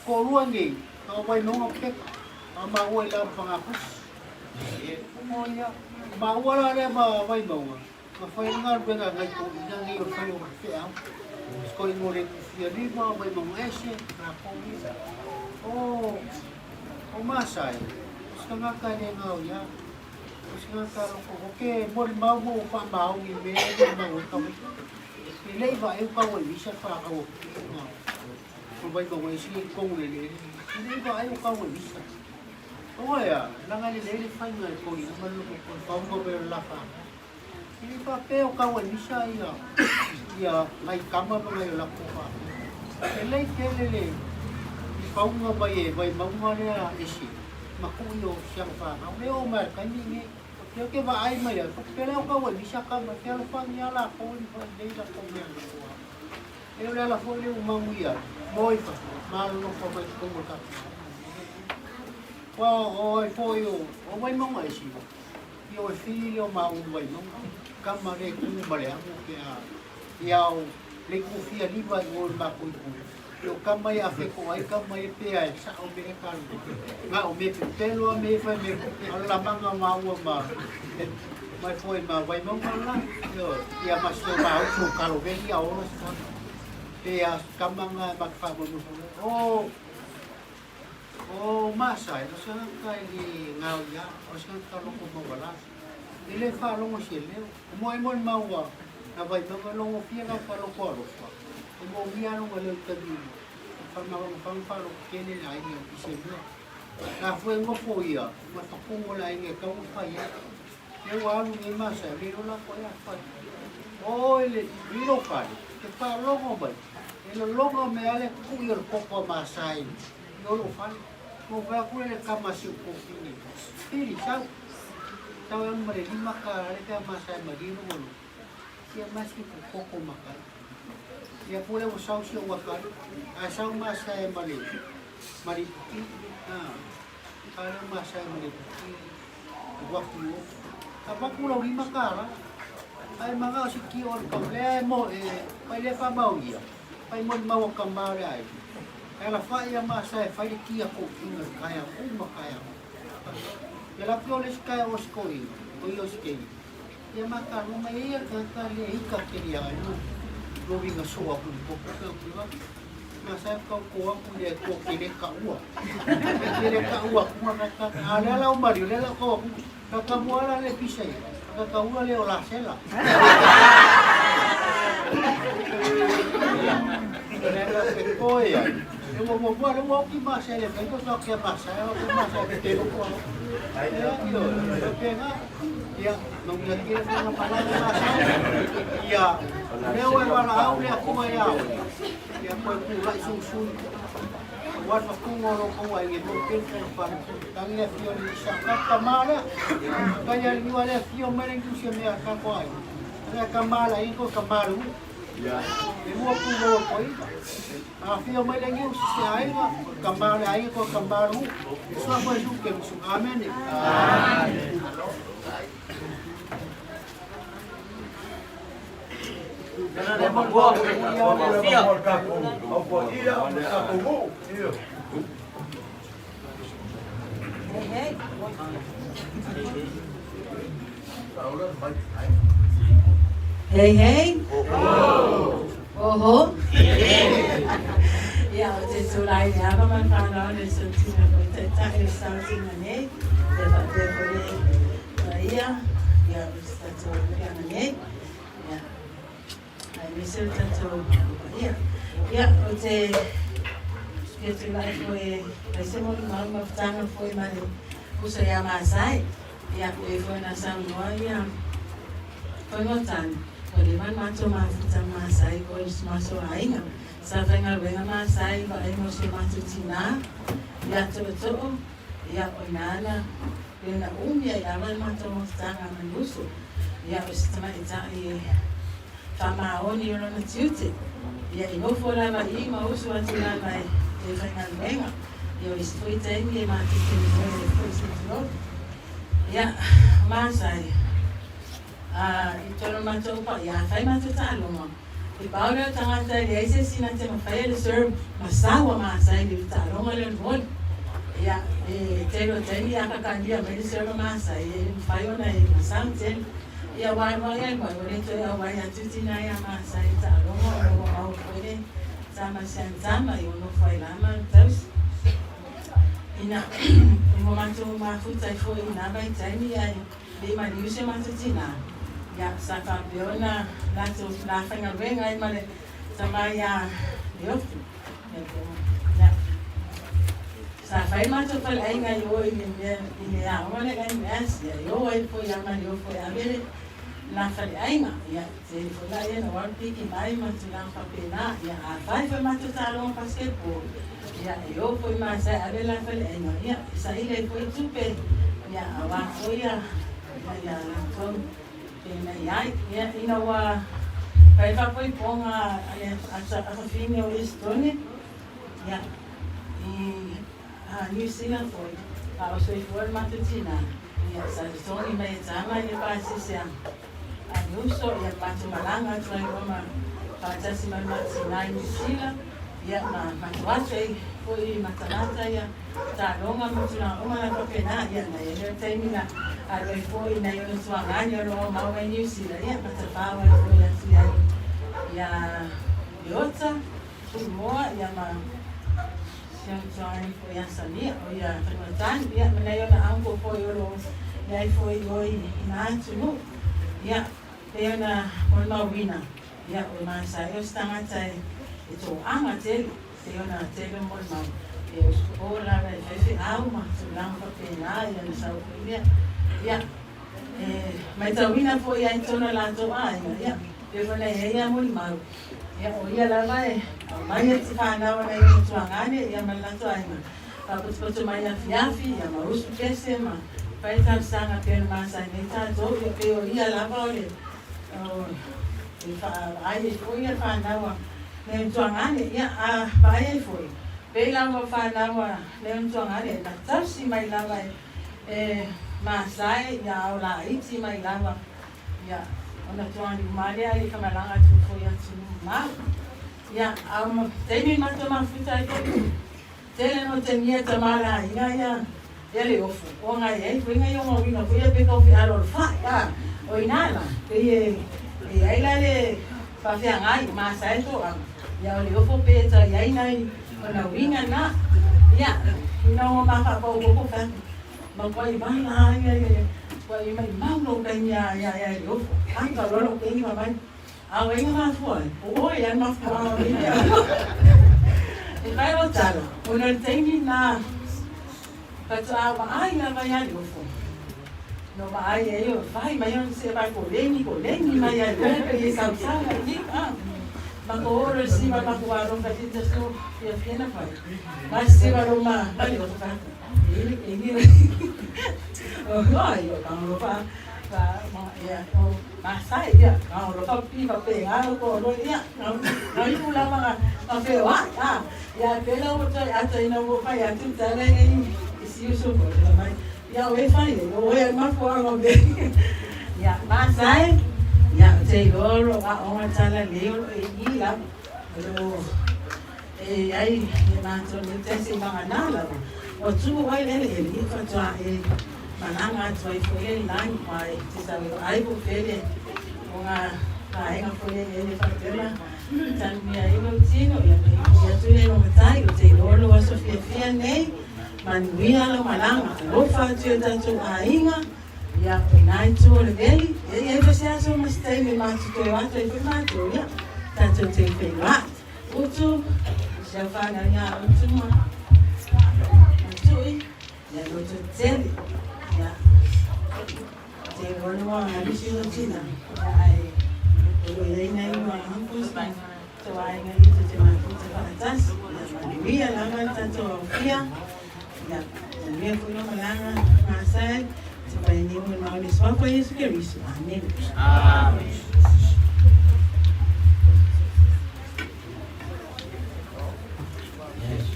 Toalua nei a Vaimauga peka a maua i la Pagapusi. O ia, maua la lea ma Vaimauga. Na fai le galuega a nai toeaiina nei o le fai o feau. Sikoiga o le fia lima mai mauga ese, lakou ia. O, o Masai, o se tagata e le gaoia. O se tagata loko, o ke molimau mo ua faamaoni i mea e molimau ai tamaiti. E le i vaai kau e visa le fanau o Kuki ma mai mauga ese i totonu o le eleele. E le i vaai o kau e visa. Oe a, leaga e lelei le faiga e toeaiina ma le loko, o le faauuga mai o le la fanau. E le faapea o kau e misa ia ia nai tama ma nai o latou faapea. E lelei tele le pauga mai e Vaimauga lea ese ma kui o si ana fanau. Le oo mai a le taimi lenei. Lea ou te vaai mai ai, faapea o kau e misa tama, e fealofani lava latou e mafai lelei latou mea na latou aoga. E o le ala foi lea ua manuia ai, moe i fafo, malolofa mai totonu o le tatou aoga. Ua o ai foi o Vaimauga ese. Ia o e fili lea o maua ma Vaimauga, kama le ku ma le amo pe a ia o le ku fia lima i o le matou itu, ia o kama ia afe ko ai kama ia pe a e sao me e kalu nga o me pepelo a me fai me a o la manga maua ma mai foi ma Vaimauga la ia ia ma si o ma uso kalo veli a ola se kama pe a kama nga ma ka fa mo o O Masai, o se tagata e le gaoia, o se tagata loko maualalo. E le faalogo i se leo. O moe moe maua Na vaimauga logofia la ka loko alofa, e moomia lona leo i taimi uma, e faamagamafaga ma faalototele le aiga i se mea. La foi e nofo ia ma tapuga o le aiga e tatau ona fai ai. Lea ua alu nei ma sa le iloa la po o le a fai. O oe le i lou fale, e te faalogo mai, e lologa mai lava le tui o le koko a Masae i o lou fale. Ona ou fai atu lea i le tama a si ou tuafafine, Pili, sau, sau e alu ma le $5 lea pe a Masae malie lona loto. Ia mai si ku koko ma kai. Ia po lea ua sau si ou akali, ae sau Masae ma le ma le ipuki. A lea Masae ma le ipuki. Alu atu i o. Avatu lau $5. Ae manao si ki o le kau lea e mo e pai lea faamaonia. Pai molimau a tama o le aiga. E alafai ia Masae e fai le ki a toeaiina i le taeao uma taeao. Ia la pei o le isi taeao o si toeaina, o ia o si teine. Ia ma talanoa mai e ia le tagata lea e ika tele ia ai lo uiga soo aku i le koko pe o tulaga. Masae tau to aku le to kele ka ua. Kele ka ua ku ka ka a le ala o Mario le ala ko aku ka ka mua la le pisa ia. Ka ka ua le o la sela. Le la pe ko ia. E mo mo mo le mo ki ma se le pe ko to ke ma sa o ko ma sa te lo ko. Ia io pe nga ia no mi ki le nga pala ma sa. Ia leo e wala au le aku mai au. Ia koe pulai susui. Aua le faatuga o lo outou aiga e maua pea le fealofani. Tagi le afio o le Isa ka tama lea. Tagi a le niua le afio mai le niusi o mea a tatou aiga. Lea tama le aiga koe tama le ua. E lua pulou o koe iva. A afio mai le niusi se aiga, o le tama le aiga koe tama le ua. E suafa o Iesu Keriso. Amene. Amene. Hei hei. Oho. Ia, ou te tulai i le ava ma le faaaloalo i si ou tina foi taitai o Sausina nei, ia faapea foi le paia, ia, o si tatou alakaga nei, ia, aemaise o le tatou paia. Ia, ou te fia tulai foi e fai se molimau mafutaga foi ma le uso ia Masai, ia, pei foi ona saunoa ia Faigotane, ua leva ona matou mafuta ma Masai i o i si matou aiga. Sa faigaluega Masai i vaai mo si o matou tinā, ia Tootoo, ia, o ina na Pei ona umi ai lava le matou mafutaga ma le uso, ia o se tamaitai e faamaoni i lona tiute, ia e nofo lava i ma usu atu lava e faigaluega, ia o isi foi taimi e matou te moe ai foi se tulou. Ia, o Masai, a, i tonu matou paia, afai matou taaloga, e pau lea o tagata e leai se isi na te mafaia le serve masau a Masai i le taaloga lea o le voli. Ia, e tele o taimi a kakalia mai le serve a Masai, e le mafai ona e masau tele. Ia, ua alu ai alu ai, ua le toe auai atu tina ia Masai i le taaloga ona ua maua foi le tama si ana tama, ia ua nofo ai la ma tausi. Ina ua matou mafuta ai foi i na vaitaimi, ae Le maliu si o matou tina, ia, sa faapea ona latou la faigaluega ai ma le tama ia Leofi. Ia, sa fai matou faleaiga i o i le mea, i le aoga lea i le NMS, ia, e o ai foi ia ma Leofu e ave le la faleaiga. Ia, tele foi laia na o alu piki mai ma tulaga faapena. Ia, a fai foi matou taaloga basketball, ia, e o foi ma sa e ave la faleaiga, ia, e saili ai foi tupe, ia, aua foi ia, ia latou pei ona i ai. Ia, ina ua fai faapoipoga a le afafine o Esetone, ia, i Niu Sila foi, a o soifua le matou tina, ia, sa totogi mai e Tama i le pasese a A le uso, ia matou malaga atu ai loa ma faatasi ma le matou tina i Niu Sila, ia ma matou atu ai foi i matamata ia taaloga ma tulaga uma la faapena. Ia na i ai lea taimi na alu ai foi nai ona tuagani o lo o aumau ai Niu Sila, ia ma tafao ai foi atu i ai ia Leota, Tuimoa, ia ma si ona tuagani foi ia Samia, o ia Fanuatanu, ia ma nai ona uncle foi o lo o i ai foi i o i na atunuu. Ia. Pei ona molimauina, ia, o Masae o se tagata e toaga tele, pei ona tele molimau, e usupo lava e faifeau ma tulaga faapena, ia ona sau foi lea. Ia, e matauina foi lava i totonu o latou aiga, ia, pei foi ona i ai lava molimau, ia, o ia lava e aumai atu fanau a nai matuagane, ia, ma le latou aiga, faapotopoto mai afiafi, ia, ma usu pese ma fai talosaga pei ona masani ai tatou, ia, pei o ia lava o le e vaai ai foi ia fanau a Leontuagane, ia, a vaai ai foi, pei lava o fanau a Leontuagane na tausi mai lava e Masae, ia, a o laiti mai lava, ia, ona tuani uma lea ai famalaga atu foi atunuu mamao. Ia, a o taimi matou mafuta ai foi, tele no temia tama laina ia ia le ofu, o ngai ai foi ngai o ngauina foi ia pe kau fealo o le fai, a, o ina la, pei e e ai la le faafeagai, Masae toaga, ia o le ofo pe ta iai nai ona uiga na, ia, ina ua mafapaupaupo fai atu, Makuai vala ia ia ia ua i mai mau lou taimi ia ia ia le ofo. Ai ka loa lou taimi ma mai. A o inga mafua ai, o oe ia mafua o le mea. E fai o tala, ona le taimi na faatoa vaai lava ia le ofo. No vaai ai o fai mai ona se vai ko lengi ko lengi mai ai o pe i sausau ai ni a. Ma ko oro si ma makua alofa te taso fia fia na fai. Ma se va lo ma ma le ofo fa. E ai e mātou nei tasi mangana lava. Ua tumu ai le eleele i faatoa e malaga atu ai foi e lagi mai te sau e vaai po pele o ngā vaega foi e ele faapea tanuia ai lou tino ia me i atu le lo matai o te iloa lou aso fiafia nei manuia lau malaga alofa atu i o tatou aiga ia o ina i tua o le veli e i ai foi se aso ma se taimi e matou toe o atu ai foi matou ia tatou te feiloai. Utu, si au whanau ia Utu ma Tui, ia loto tele, ia te ronoa nga nisi o tina, ia ai o lo iai nei ua uncles ma to aiga i te te mafuta whaatasi, ia manuia lava le tatou aufia, ia manuia foi lo malaga Maasai, te pai nei mo le maone suafa Iesu Keriso. Amen. Amen.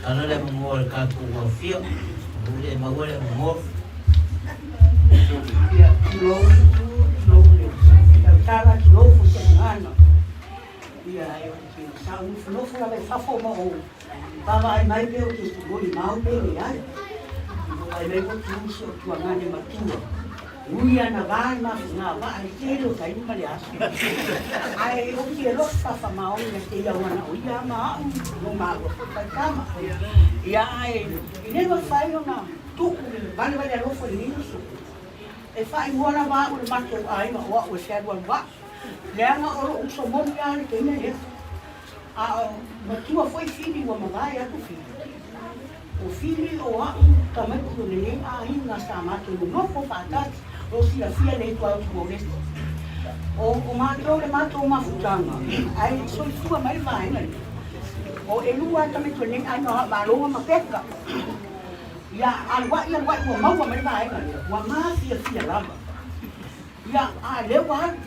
Kala le mo le ka ku wa fio. Le maua le mo. Ia, tulou itu, tulou le tautala, tulou fo se ngana. Ia, sa unofonofo lava i fafo ma ou vaavaai mai pea ou te molimau pea o i ai. Vaai mai foi ke uso o tuagane matua. Ui ana va i mafuga vaa i le tele o taimi ma le aso. Ae ou te alofa faamaoni na te ia ona o ia ma a'u no māua foi faitama. Ia ae i le mafai ona tu'u le valevale alofa i lenei uso. E faaigoa lava a'u e le matou aiga o a'u e fealualua'i, leaga o lo'u uso moni lava le teine lea. A o matua foi Fili ua mavae atu Fili. O Fili o a'u tamaiti o lenei aiga sa matou nonofo faatasi o silafia le itu au Timor-Leste. O o matou le matou mafutaga ae le i soifua mai le vaega lenei. O elua tamaiti o lenei aiga o Haamaloga ma Peka. Ia alua'i alua'i ua maua mai le vaega lea, ua mafiafia lava. Ia, a lea ua alu.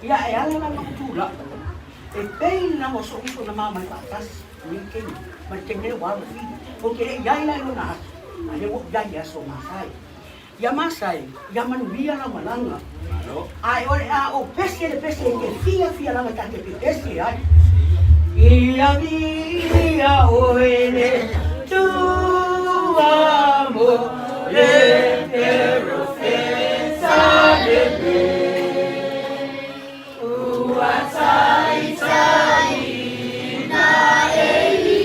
Ia, e ala la ona ou tula'i, e pei lava o so'u uso na ma omai faatasi i lenei taimi, ma le taimi nei ua alu e Fili. Ou te le i ai la i lona aso, a lea ua ou i ai i aso o Masai. Ia Masai, ia manuia lau malaga. Ae o le a ou pese le pese e te fiafia lava ta te pepese ai. Ia viia oe le Atua mo le perofeta lelei. Ua taitaiina e ia.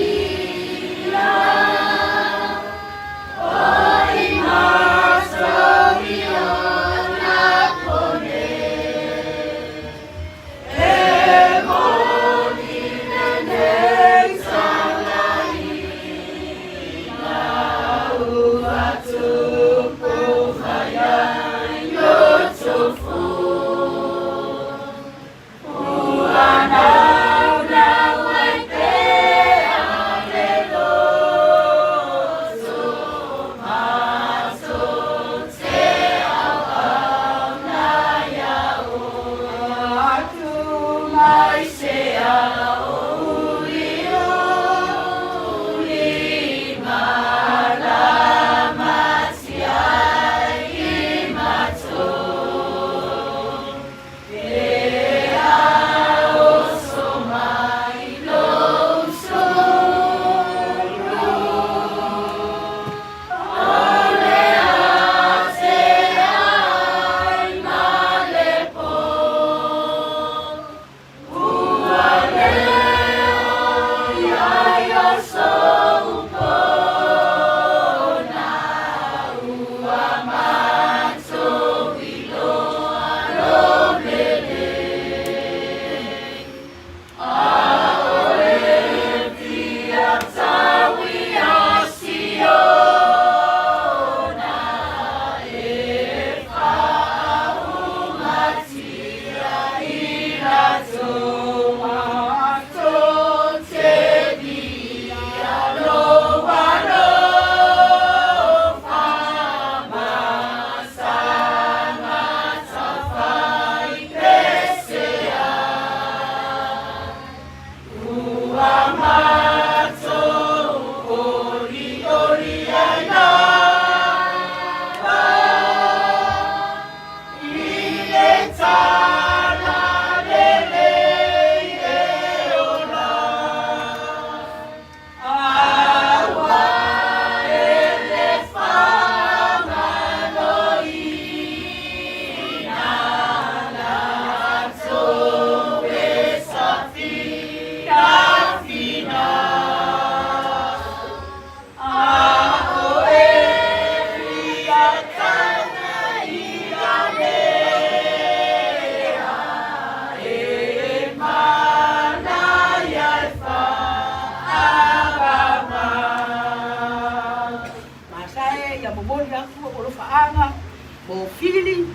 Mofili,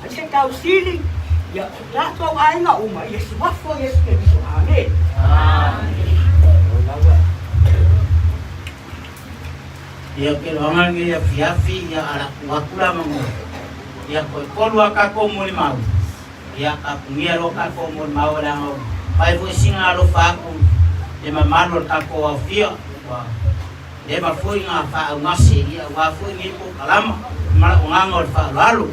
ai se tausili, ia o tatou aiga uma i le Suafa o Iesu Keriso. Amene. Ia ke loanga lenei afiafi ia alaku aku la mango. Ia koe kolu a kako mo le mau. Ia kapungia lo kako mo le mau le anga pai foi singa alofa aku le mamalu o le kako aofia ua leva foi nga faaugase ia aua foi nei polokalama malaogaga o le faaaloalo.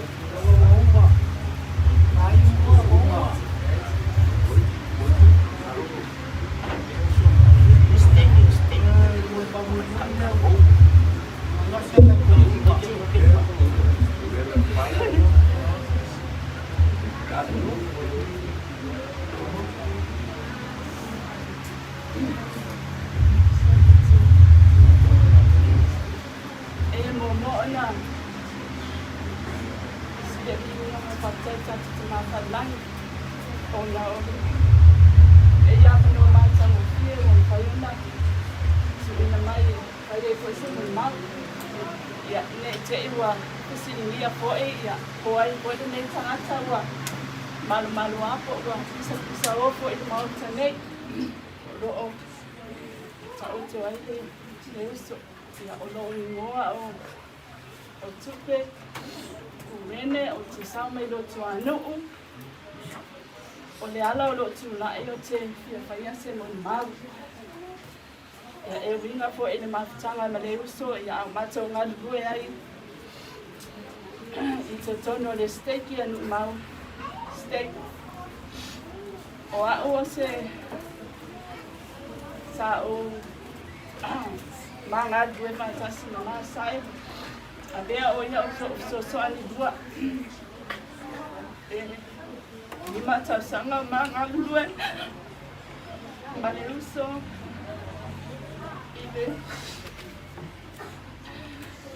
E muamua ona sili atu i lona faafetai tatou Tama Failangi ona o le ia avanoa matagofie ua mafai ona tuuina mai e fai ai foi se molimau. Ia, ne i te i ua fesiligia foi, ia, po ai foi lenei tagata ua malumalu a po ua pisapisao foi i le Maota nei o lo o taoto ai le uso. Ia, o lou igoa o Tupe Kumene, ou te sao mai Rotoanuu. O le ala o lou tulai ou te fia faia se molimau. Ia, e uiga foi i le mafutaga ma le uso, ia, a o matou galulue ai i totonu o le stake ia Nuumau Stake. O au o se sa ou ma galulue faatasi ma Masai, avea o ia o so'u fesoasoani lua e 5 tausaga ma galulue ma le uso i le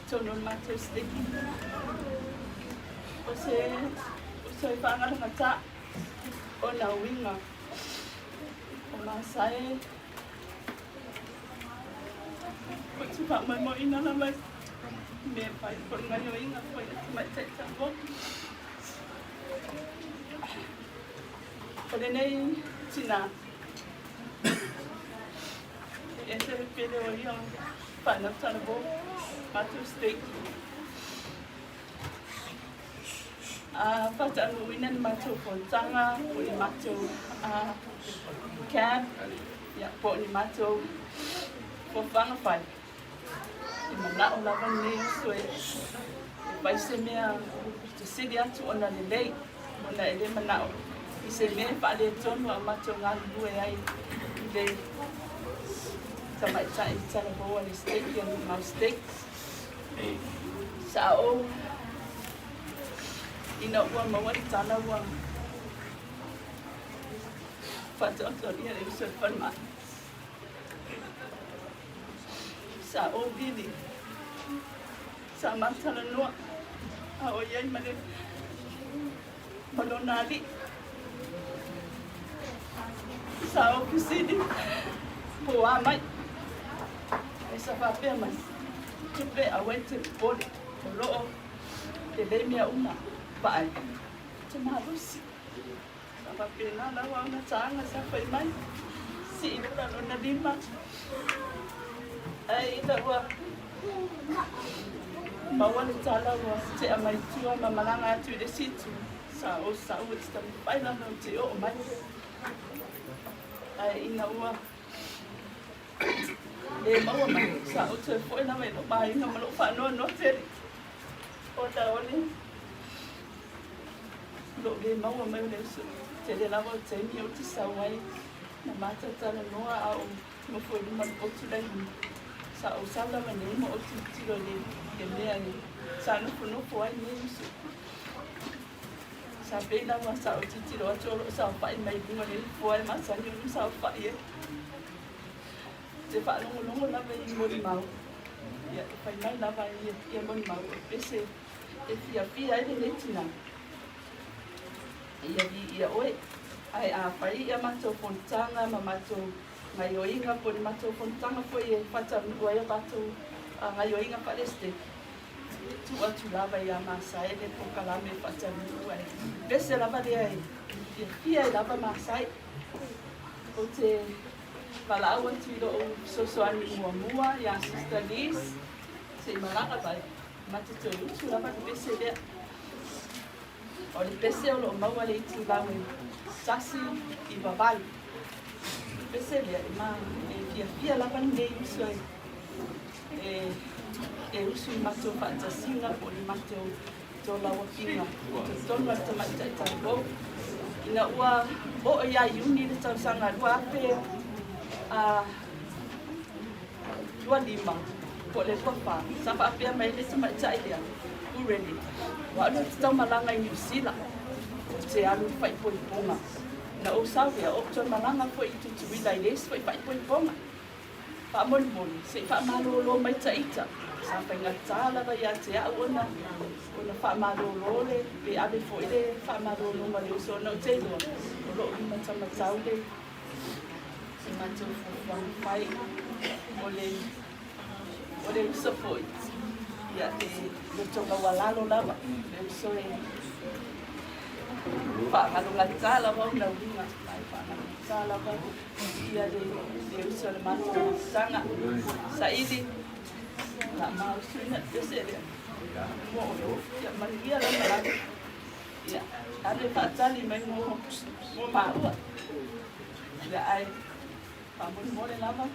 tonu o le matou steki. O se uso e faagalagata ona uiga o Masai Ou te faamoemoeina lava i mea e fai po o le gaoioiga foi a tamaitai Samoa. O lenei tinā, e ese le pele o ia whanau talavou, matou stake. A whatanuuina ni matou fonotaga, po ni matou camp, ia, po o ni matou foafoaga fai. E manao lava lenei uso e fai se mea e sili atu ona lelei, ona e le manao i se mea e faaletonu a o matou galulue ai i le tamaitai talavou a le stake ia Nu'umau Stake. Sa ou ina ua maua le tala ua faataotolia le uso i le falemai. Sa ou vili, sa ma talanoa a o i ai ma le ma lona alii. Sa ou fesili po o a mai. Ai sa faapea mai, Tupe aua e te popole, o lo o lelei mea uma, vaai, ou te malosi. Sa faapena lava ona taga sa fai mai, sii lola lona lima, ae ina ua maua le tala ua tea mai tua ma malaga atu i le isi itu, sa ou sau e te taumafai lava ou te oo mai. Ae ina ua le maua mai, sa ou toe foi lava i lou aiga ma lou faanoanoa tele. Ona o le lou le maua mai o le uso. Tele lava o taimi ou te sau ai na matou talanoa a o nofo i luma o le potu la i luma. Sa ou sau lava nei ma ou tilotilo i le mea e sa nofonofo ai nei uso. Sa pei lava sa ou tilotilo atu o lo o saofai mai luga o le nofoa e masani ona saofai ai. Ou te faalogologo lava i molimau, ia e fai mai lava ia molimau o le pese e fiafia ai lenei tinā. Ia viia oe, ae a fai ia matou fonotaga ma matou gaioiga po o ni matou fonotaga foi e faataunuu ai a matou gaioiga faale-Setete. Tuu atu lava ia Masae le polokalame faataunuu ae pese lava lea e fiafia ai lava Masae. Ou te valaau atu i lou fesoasoani muamua ia Sister Liz se i malaga mai ma te toe utu lava le pese lea. O le pese o lo o maua i le itulau e 198. O le pese lea e ma e fiafia lava lenei uso e e e usu i matou faatasiga po o le matou tolauafiga i totonu o le tamaitai taupou. Ina ua oo ia Iuni le tausaga 2000 a 25 po o le 24, sa faapea mai ai le tamaitai lea, Ureni, ua alu ou te taumalaga i Niu Sila, ou te alu i le faaipoipoga. Na ou sau lea, ou toe malaga foi i Tutuila i le isi foi faaipoipoga. Faamolemole, se i faamalolo mai ta ita. Sa faigata lava ia te au ona ona faamalolo le, pe ave foi le faamalologa i le uso ona ou te iloa o loo limatamatau le se matou fuafuaga fai. O le o le uso foi, ia e loto maualalo lava le uso e faagalogata lava ona uiga, ma e faagalogata lava ia le le uso le matou saga saili la mausuina pese lea mo ia manuia lau malaga ia ave faatali mai mo mo maua ia ai faamolemole lava.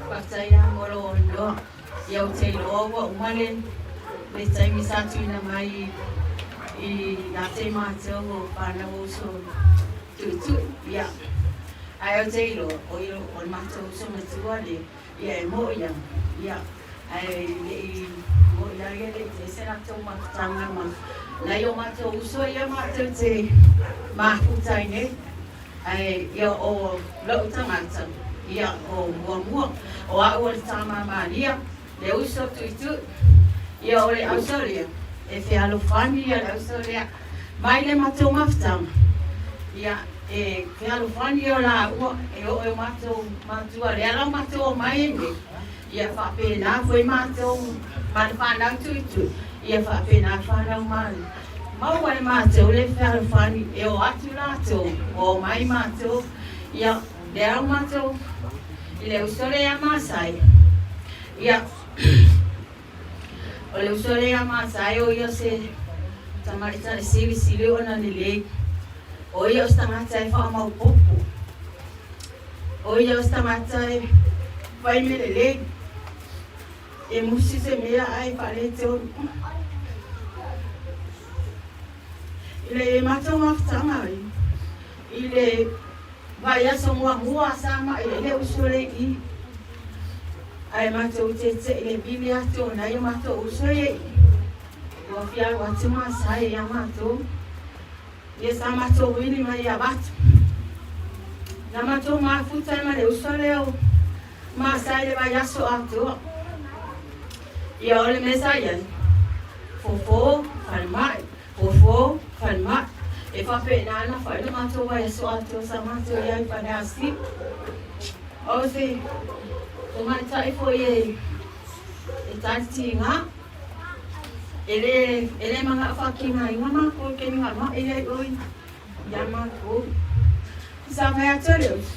Faafetai lava mo lou avanoa. Ia ou te iloa ua uma le le taimi sa tuuina mai i ia te matou o fanau o uso tuitui. Ia, ae ou te iloa o o le matou uso matua le ia e mo'i lava. Ia, ae le i mo'i lava ia le i tele se latou mafutaga ma nai o matou uso ia matou te mafuta ai nei. Ae ia o lou tagata, ia o muamua, o au o le tama Malia, le uso tuitui, ia o le ausolia, e fealofani ia le ausolia, mai le matou mafutaga, ia e fealofani ia laua, e oo i o matou matua, lea la matou omai ai nei, ia faapena foi matou ma le fanau tuitui, ia faapena fanau Malia. Maua e matou le fealofani e o atu latou, ua omai matou, ia, lea o matou i le uso lea ia Masai, ia, o le uso lea ia Masai o ia se tamaitai silisili ona lelei, o ia o se tagata e faamaopoopo, o ia o se tagata e fai mea lelei, E musi se mea ae faaletonu. I le matou mafutaga ai, i le vaiaso muamua sa ma'i ai le uso le i, ae matou tete'i le vili atu o nai o matou uso ia i, ua fia alu atu Masai ia matou. Ia sa matou vili mai ia Vatu. Na matou mafuta ai ma le uso lea o Masai le vaiaso atoa. Ia o le mea sa i ai, fofo, falemai, fofo, falemai. E faapena ona fai le matou vaiaso atoa sa matou i ai i Faleasiu. O se tamaitai foi e e talitiga, e le, e le manao faatigaina matou i taimi na ma'i ai oi ia matou. Sa fai atu e le uso,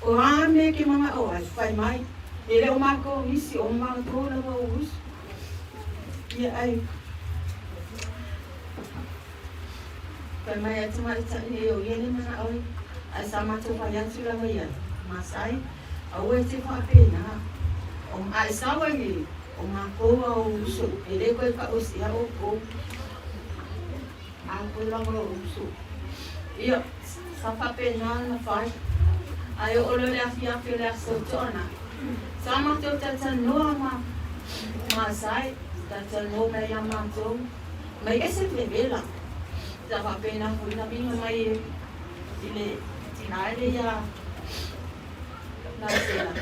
O a mea e te manao ai, fai mai, e le o matou nisi, o matou lava o uso. Ia ai. Fai mai a tamaitai nei o ia le manao ai, ae sa matou fai atu lava ia Masai, aua e te faapena. O, a e sau ai nei, o matou a o uso, e le koe taosia outou. A koe lava o uso. Ia, sa faapena ona fai. Ae oo loa le afiafi o le aso toanai, sa matou talatalanoa ma Masai, talatalanoa mai ia matou, mai ese le vela. Sa faapena foi na viga mai e i le tina ele ia Naisela,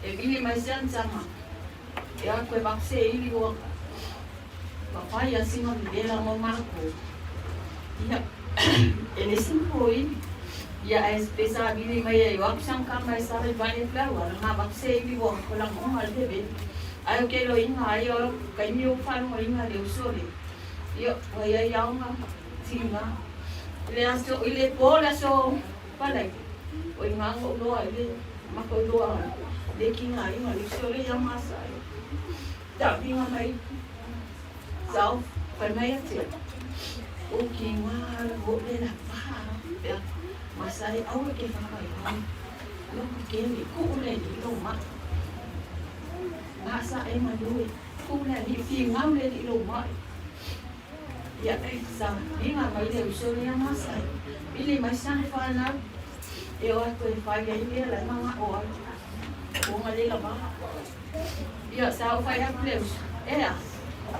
e vili mai sea tama, e a koe vapse ili ua Papai a sina vivela mo makou. Ia, e le sina ili. Ia ae pe sa vili mai ai o aku sang kama e sa vai flau ala nga va se ili wa ko la mo al bebe. Ai o ke lo inga ai o kai mi o fa no inga le usole. Ia wa ia ia nga tinga. Le aso ile po le aso palai. O inga ngo loa ile mako loa le kinga inga le usole ia masa. Taʻuiga mai sau fai mai atu o ki ngā ho le la pa pea masai aua ke whakai ai no ku ke ni ku le ni lo ma ma sa e ma lui ku le ni fi ngau le ni lo ma ia e sa inga mai le uso le masai ili mai sa fa na e o ko e fai ai le la ma o ai o nga le la ba Ia, sa ou fai atu le uso, Ea,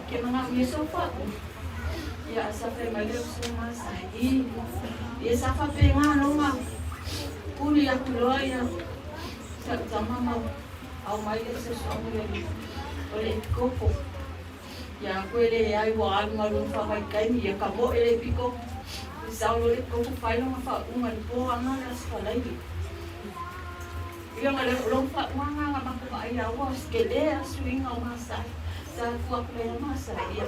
ke manao ia sou fa'u. Ia, sa fai mai le uso ma sa i. Ia sa faapena loma, kuli atu loa ia sa'u tama ma aumai le fesoasoani le o le epikopo. Ia koe leai ua alu ma lona faavaitaimi, ia ka mo'e le epikopo. Sau loa le epikopo fai lona faauuga i le po ana le Aso Faraile. Ia ma le lou faauaga na matou vaai a ua tele a suiga o Masai sa tu atu ai a Masai ia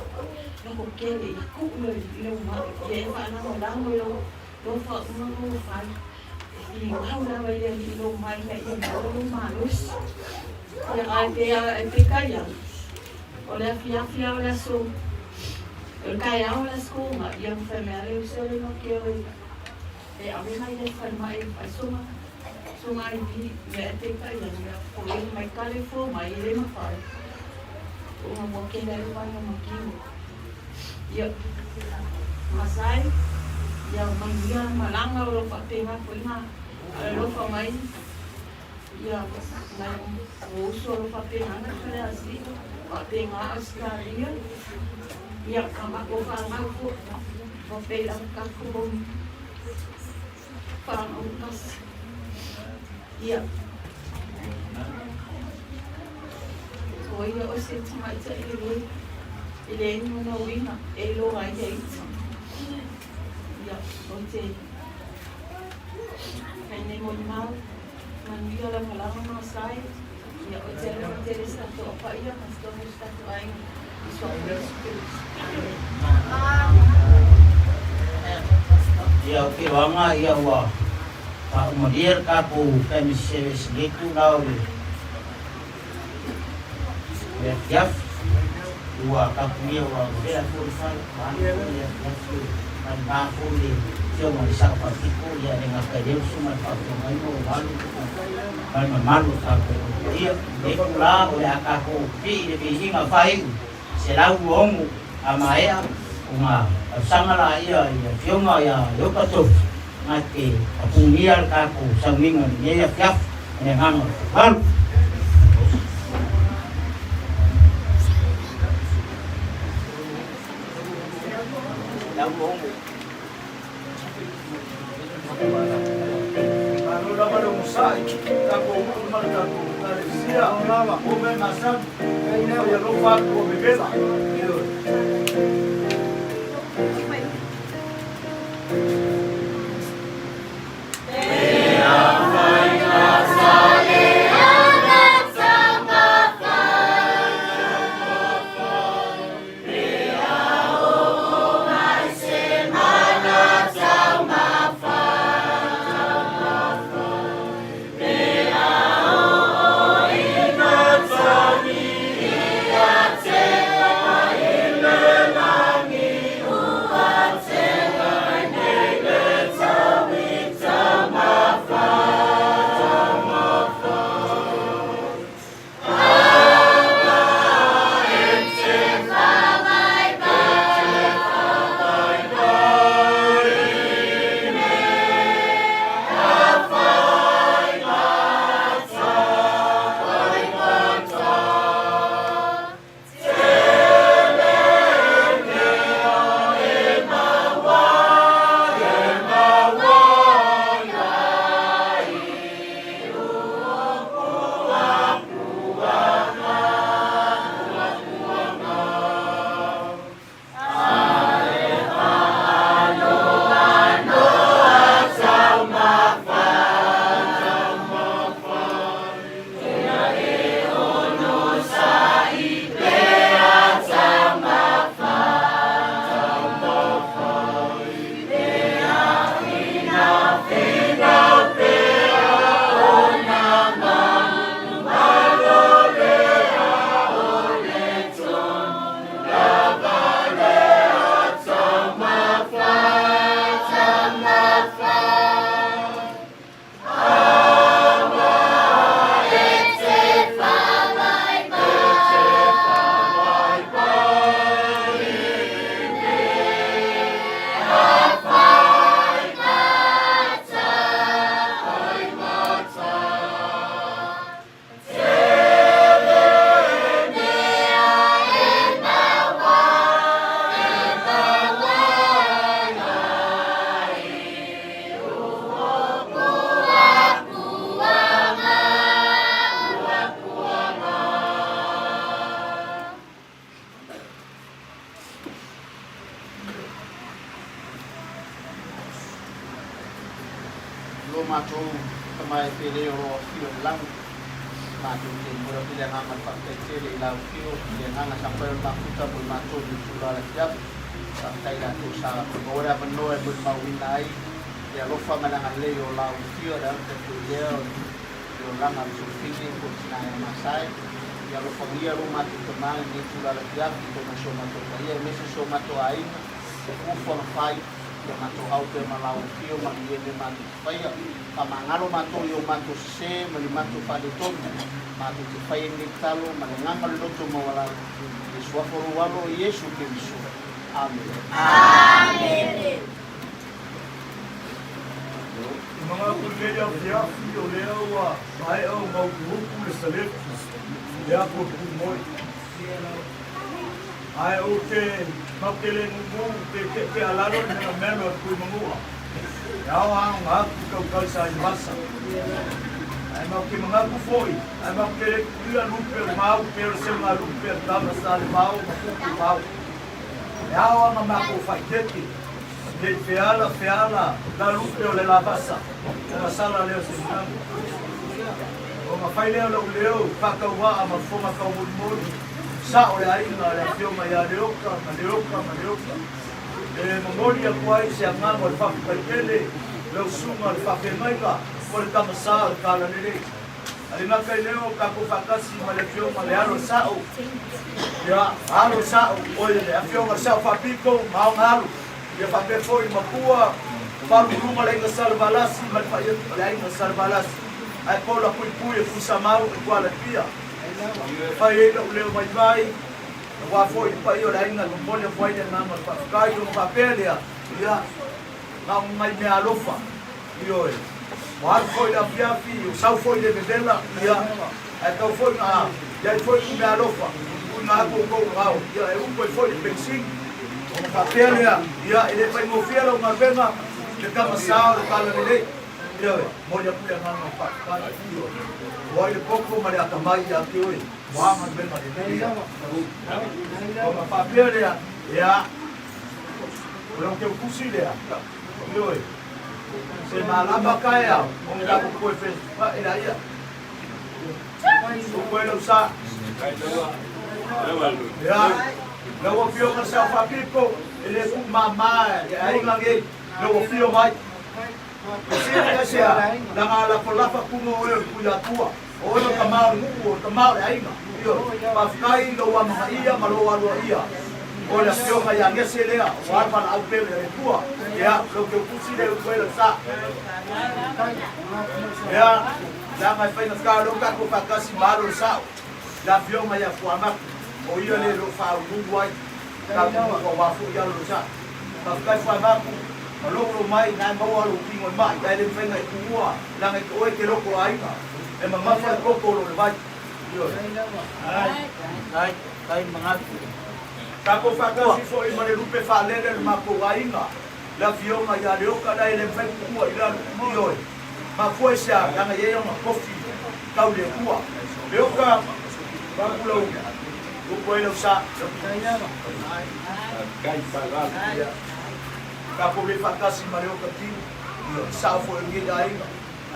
loko tele ia tuu le lou mai ia e faalagolago i lou lou faauga ma ua fai e finau lava i le alii lou mai ina ia maua lou malosi. Ia ae pe e peitai ane o le afiafi a o le aso o le taeao o le aso Toga ia ma fai mai a le uso le ma ke o E ave mai le falemai e fai sona sona IV ia e peitai ane ia foliga mai kale fua mai e le mafai ona ua kele ai le vaega ma kimo. Ia Masai ia manuia malaga o lo faapena foi na alofa mai ia nai o uso o lo faapena na Faleasiu faapena Ausetalia ia ka matou fanau foi faapea i lava tatou fanau tasi ia o ia o se tamaitai lelei e leai ni ona uiga e iloa ai le ita ia o te fai nei molimau manuia le malaga Masai ia o te alofa tele i si tatou apaia ma totonu o si tatou aiga i so Yesu Keriso. Ia o ke oaga ia ua faaumalia le tatou family service i lenei itula o le afiafi ua tapunia ua vela foi le fale ua alu foi le afiafi ma lena foi le afioga i le Sao Faapito ia e le gata i lea ua susuga i le faafeagaiga ua alu ma le mamalu o tatou paia. Lenei itula o le a tatou pipii i le viiga faaiu 160 a maea ona tausaga laia i le afioga ia Ioka Tofi na te tapunia le tatou sauniga i lenei afiafi i le agaga o le faaaloalo. Malo lava le onosai, tatou nuu ma le tatou Ekalesia, o mea masani, fai alofa atu ua vevela. Ioe. Lo matou tama e pele o lo afio i le lagi. Matou te momoli atu le agaga o le faafetai tele i lau afio i le agaga sa mafai ona mafuta mo i matou i le itula o le afiafi. Faafetai i latou sa maua le avanoa e molimauina ai le alofa ma le agalelei o lau afio e le ala tatou lea o le olaga o le Sofine po o le tina ia Masai. Ia alofagia lo matou tama i lenei itula o le afiafi ona o si o matou paia aemaise o si o matou aiga o fuafuaga fai. Ia matou au pea ma lau afio malie mea matou te faia. Faamagalo matou i o matou sesē ma ni matou faaletonu. Matou te faia i lenei tatalo ma le agaga o le loto maualalo, i le Suafa o lou Alo o Iesu Keriso. Amene. Amene. I manatu i lenei afiafi o lea ua maea ona utuutu le salefu i le ato o le Pumoi. Ae ou te maute le nuu pe peapea lalo le melamelo a le Tuimanua e ao aoga atu tautai sa i vasa. Ae maute manatu foi, ae maute le tuia lupe o le mau pe o le seuga lupe a le tama sa le vao ma kuku vao. E ao aga matou faitete, nei feala feala la lupe o le lavasa, ona sala lea o se manamu. Ona fai lea o lou leo faatauvaa ma fofoga taumolimoli, Sao le aiga a le Afioga ia Leoka ma Leoka ma Leoka. E momoli atu ai se agaga o le faafetai tele i lau susuga le faafeagaiga o le tama sa o le Talalelei. A le gata i lea o tatou faatasi ma le Afioga le Alo o le Sao, ia, Alo o le Sao, oi le Afioga le Sao Faapito ma Aoga Alo, ia faapea foi le Matua, Faaluluga le Aiga Salevalasi ma le paia o le Aiga Salevalasi, ae Paula Puipui e Tuisamau i Kuala Pia. E fai ai lou leo vaivai, aua foi le paia o le aiga e momoli atu ai le agaga o le faafetai, ona faapea lea, ia, na o nai meaalofa, ioe, ua alu foi le afiafi, ua sau foi le vevela, ia, ae tau foi na i ai foi ni meaalofa, tuuina atu outou ao, ia, e upu ai foi le penisini. Ona faapea lea, ia, e le faigofie lau galuega, le tama sa o le Talalelei. Ioe, momoli atu le agaga o faafetai, ioe, o ai le poto ma le atamai ia te oe, ua galuega lelei ia. Ona faapea lea, ia, o lau teutusi lea, ioe, se malama taeao, ona tatou toe fesua'i laia. Upu ai lau sa. Ia, lau Afioga Sao Faapito, e le tuumama e aiga nei, lau afio mai. Fesili aisea, leaga a lafalafa tuga oe o le Tuiatua, o oe o le tama o le nuu, o le tama o le aiga. Ioe, faafetai i lou amanaia ma lou aloaia o le afioga ia Gese lea, ua alu valaau pea le Atua. Ia, lou teutusi lea upu ai lau sa. Ia, leaga e faigata lou tatou faatasi ma alo le sao, le afioga ia Fuamaku, o ia lea o lo o faauluulu ai tatou nuu aua foi alo le sa. Faafetai Fuamaku, ma lou lou mai na e maua lou tino i mai, ae le mafai na e tuua, leaga e oe e te loto aiga, e mamafa le toto o lo le vai. Ioe. Ai, tai manatu. Tatou faatasi foi ma le lupe faalele o le matou aiga, le afioga ia Leoka la e le mafai tuua i lalo. Ioe. Mafua i se a, leaga e i ai ona tofi tau le Atua. Leoka, vaeatu lau upu ai lau sa. Tatou le faatasi ma Leoka Tino, ioe, sao foi o lenei aiga,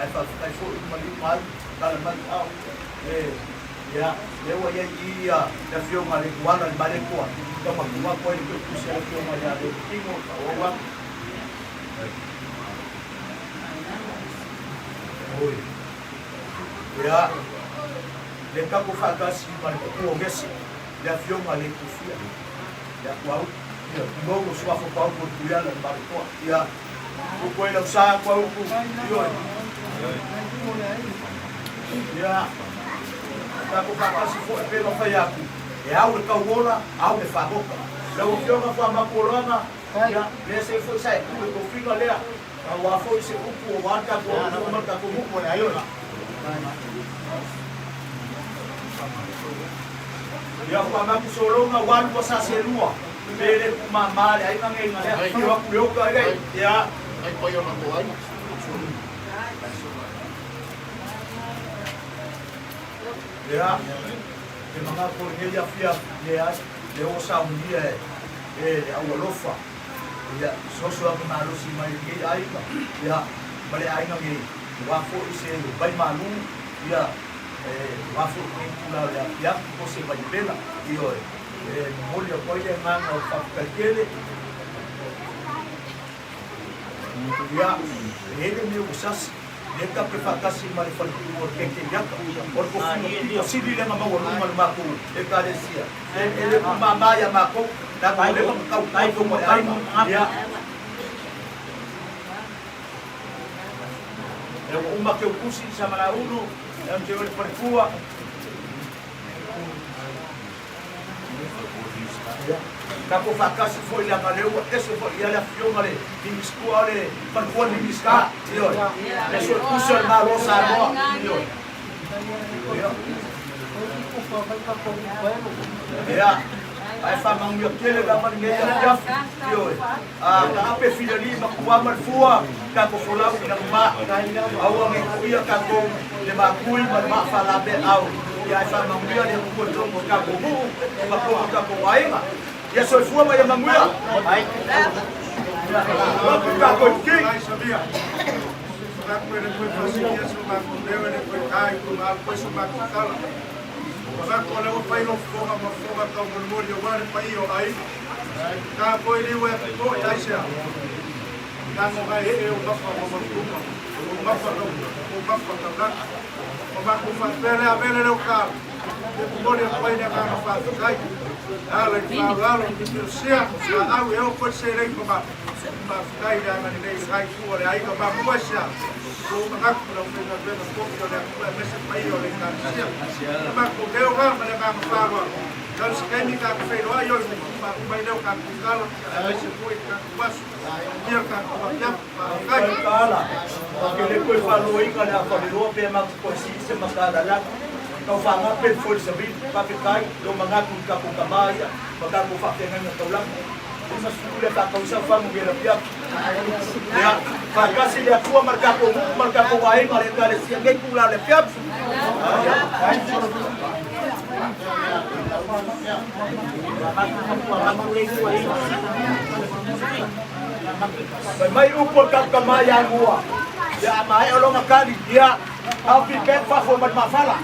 ae faafetai foi i maliu mai, tala mai ao. E, ia, lea ua i ai i i le afioga a le Tuala i Malekoa, tau matua atu ai le toetusi a le afioga ia Leoka Tino, faaauau atu. Oi. Ia, le tatou faatasi ma le matua o Gese, le afioga a le Tufia, ia Tuaulu. Ia, tulou o suafa Tuaulu o le Tuiala i Malekoa. Ia, upu ai lau sa Tuaulu, ioe. Ia, tatou faatasi foi pe mafai atu, e au le tauola, au le fagota. Lau Afioga Fuamapuoloaga, ia, lea se foi sa e tu le tofiga lea, aua foi se upu aua le tatou atunuu ma le tatou nuu. Ioe. Ia Fuamapu Sologa, ua alu ua sa selua, pe le tuumama le aiga nei na lea, afio atu le oka i lei. Ia. Ia, te manatu o lenei afiafi, leai, lea ua saunia e e le au alofa, ia, fesoasoani malosi mai i lenei aiga, ia, ma le aiga nei, aua foi se vai malu, ia, aua foi lenei itula o le afiafi po o se vaipela, ioe, e momoli atu ai le agaga o le faafetai tele. Ia, e i ai le mea ua sasi, lea tatou te faatasi ma le falepuu o le Kekeiaka, o le tofiga pito sili lea na maualuga i le matou Ekalesia. E le tumama ia matou, leaga ua leva ona tautua i totonu o le aiga. Ia. Ia ua uma ke utusi i Samalaulu, ia te ole palefua. Tatou faatasi foi leaga lea ua ese foi ia le afioga le Minisita o le Falefua le Minisita, ioe, le Suetusi o le Malo o Samoa, ioe. Ia, ae faamanuia tele lava lenei afiafi, ioe. A taape filali ma kua ma le fua, tatou folau ina ma, aua nei tuia tatou le makui ma le maafaalameau, ia ae faamanuia le Atua i totonu o tatou nuu ma totonu o tatou aiga. Ia soifua ma ia manuia. Lotu tatou i ki. Ka koe liu e koe ai sea. Ka ngo ngai e o mafa ma mafuka. O mafa ka o mafa ka na. O maku fa pele a mele leo ka. E mole pai na ka fa kai. Ala i fa lalo i o sea sa au e o koe se rei ma. Ma kai le anga nei kai ku o le ai ka ma ku sea. O ma ku la fe na ve ko ko le ku e mese pai o le ka sea. Ma ku leo ga ma le ka fa lo. Kau se kaimi ka ku whairoa i oi ma umai leo ka ku kala, a se koe ka ku asu, ia ka ku wapiapu, pa kai. Kala, ke le koe whaloinga le a whaleroa pe ma ku koe si se makala la. Kau whangape le foi sa vili, pa ke kai, lo mangaku i ka ku kamaia, ma ka ku whawhengainga taulanga. E masulu le whakausa whangu ge la piapu. Ia, whakasi le atua mar ka ko nuu, mar ka ko waenga le kare sia ngei kula le piapu. Fai mai upu o ka mai angua. Ia mai o longa kali, ia au pi pet fa fo mat mafala.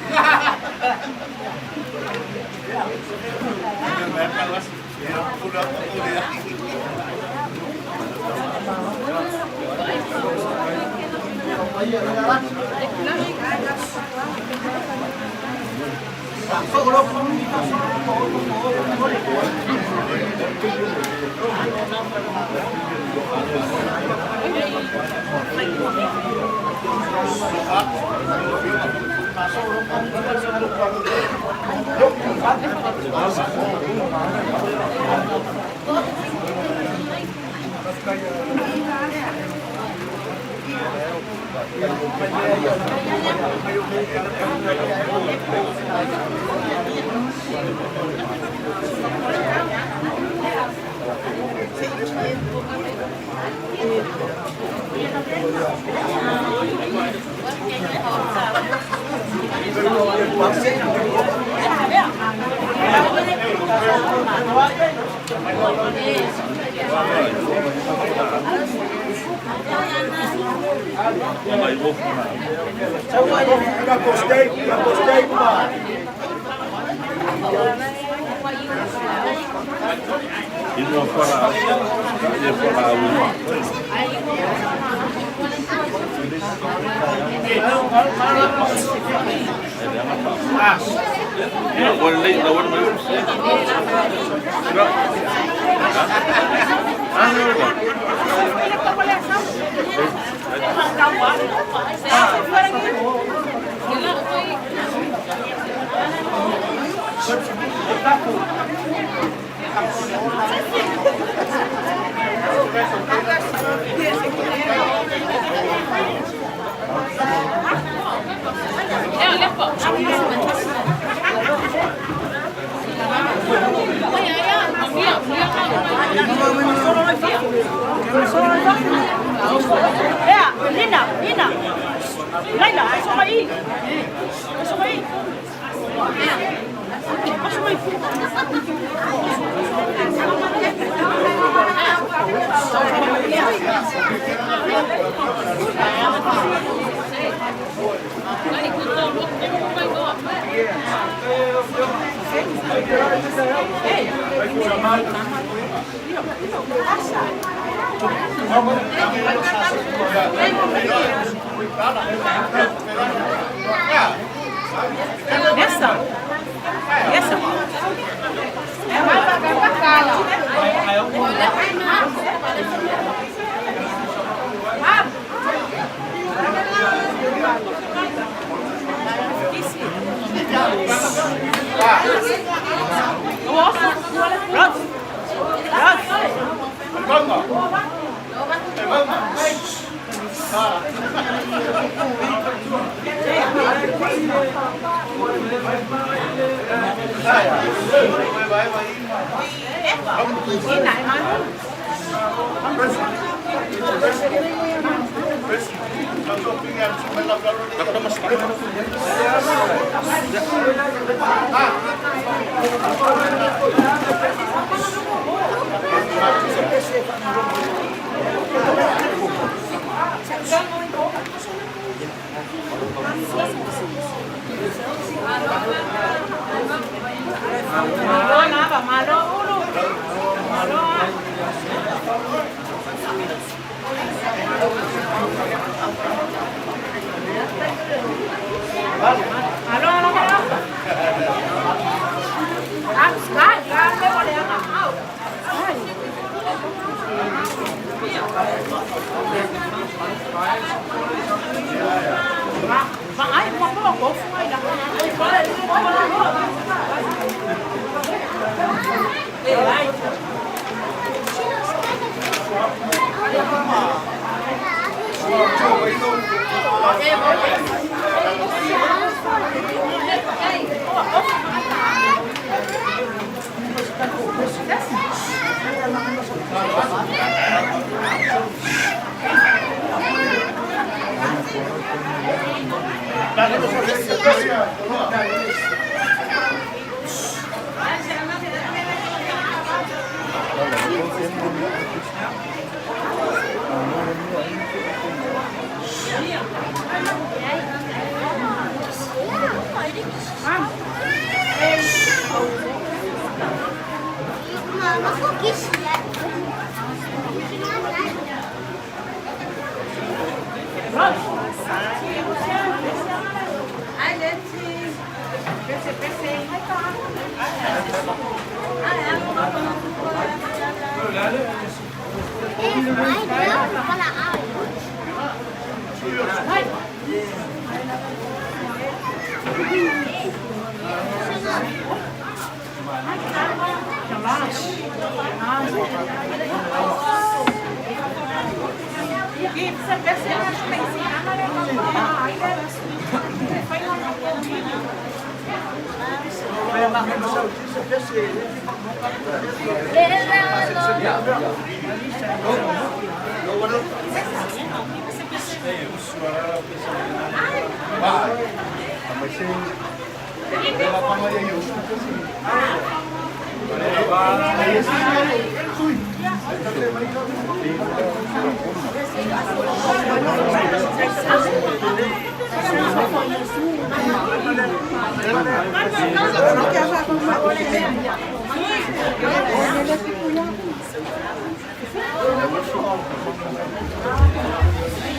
Ka postei ma. Ino fara, e fara au. Ia, ua lelei, lau ana mai. Lina, Lina. Laila, aso mai. Aso mai. Aso mai. Essa? Essa? É mais pra cá.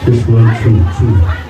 This one, two, two.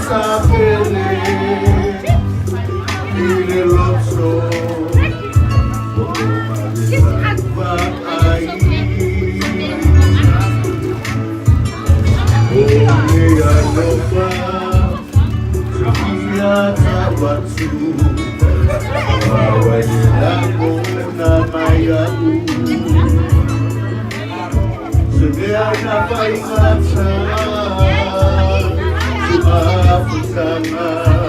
sa pele I le loto O ma le ai O le alofa Tukia tawatu Wawa le lagona mai au Se mea na faigata Se mafutanga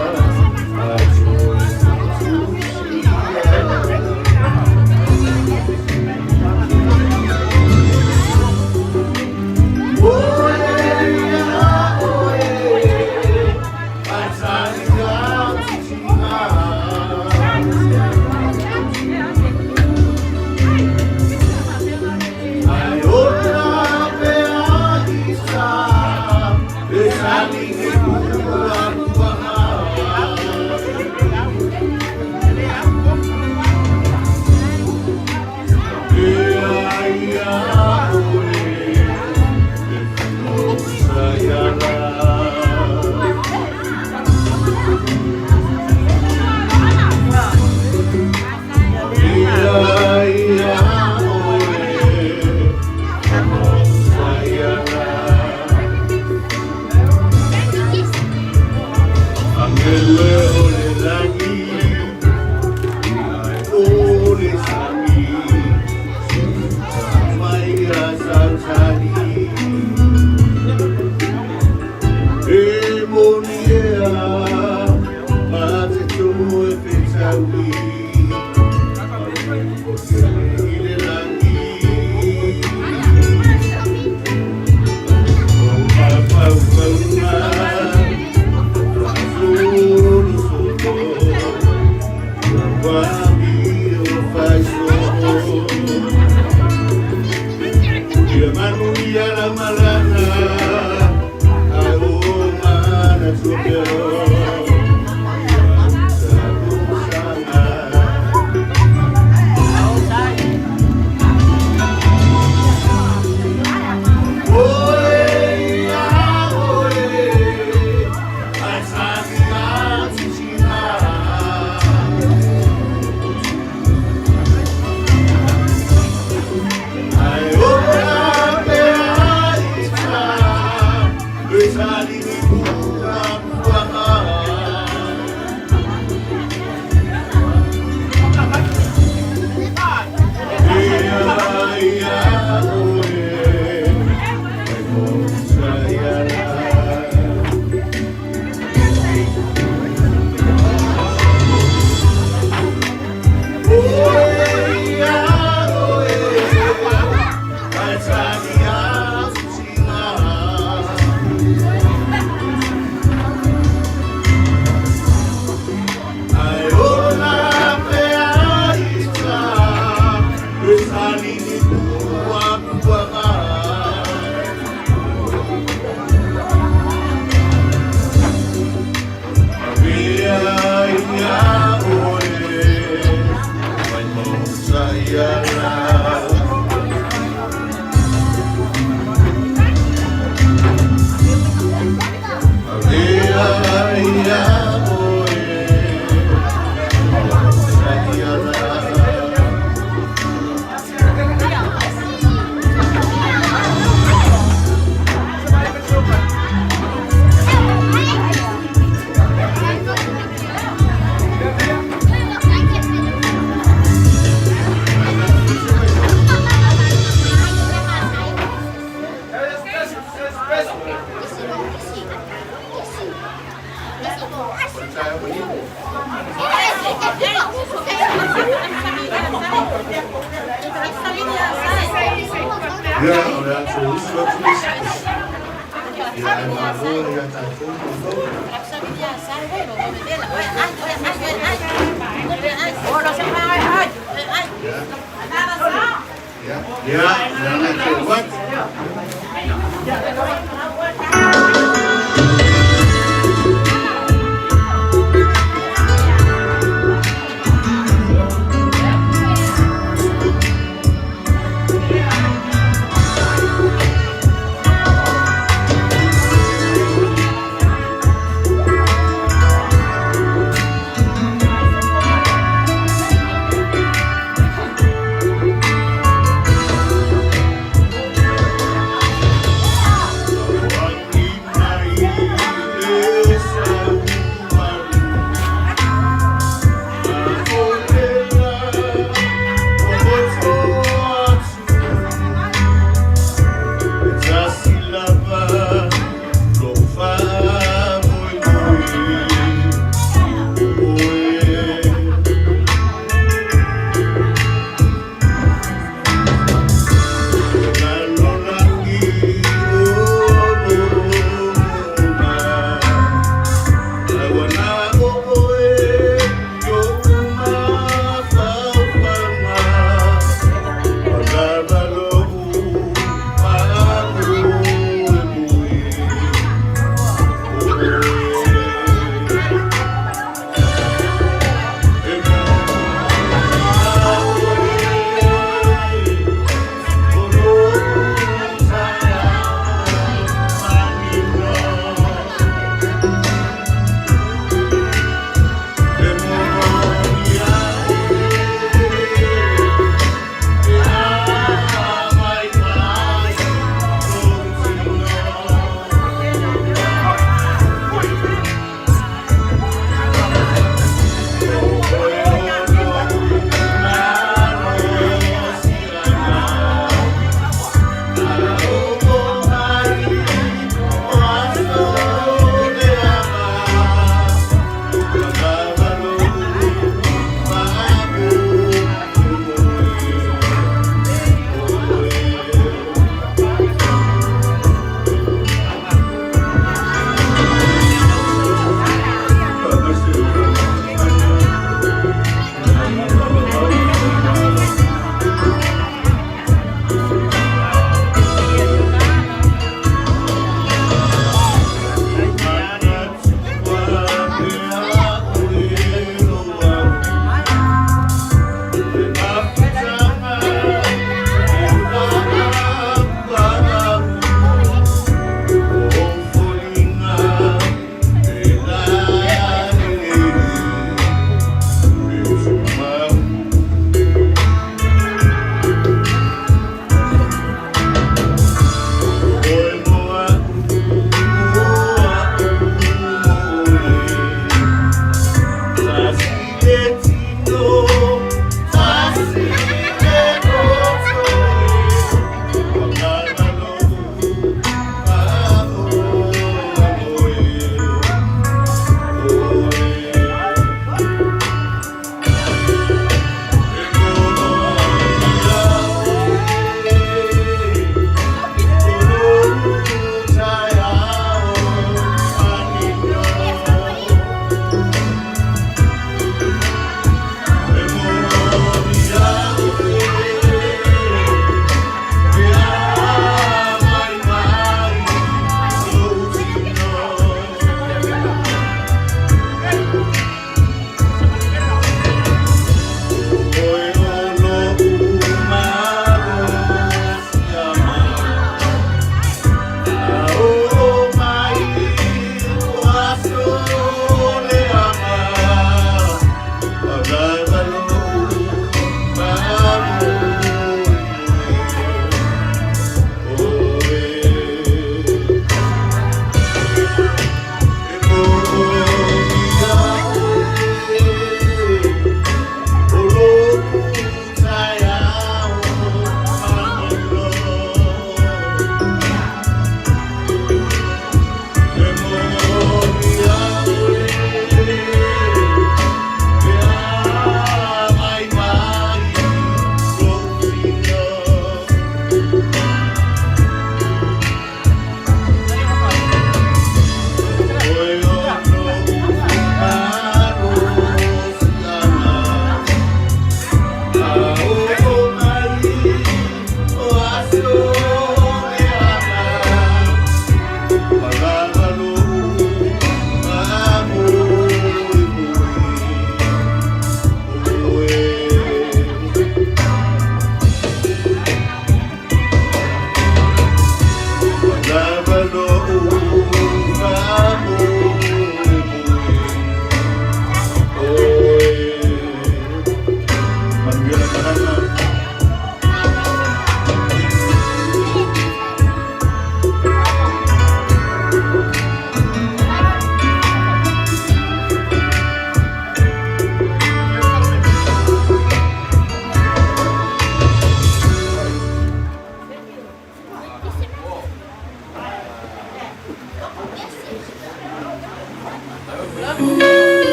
Ua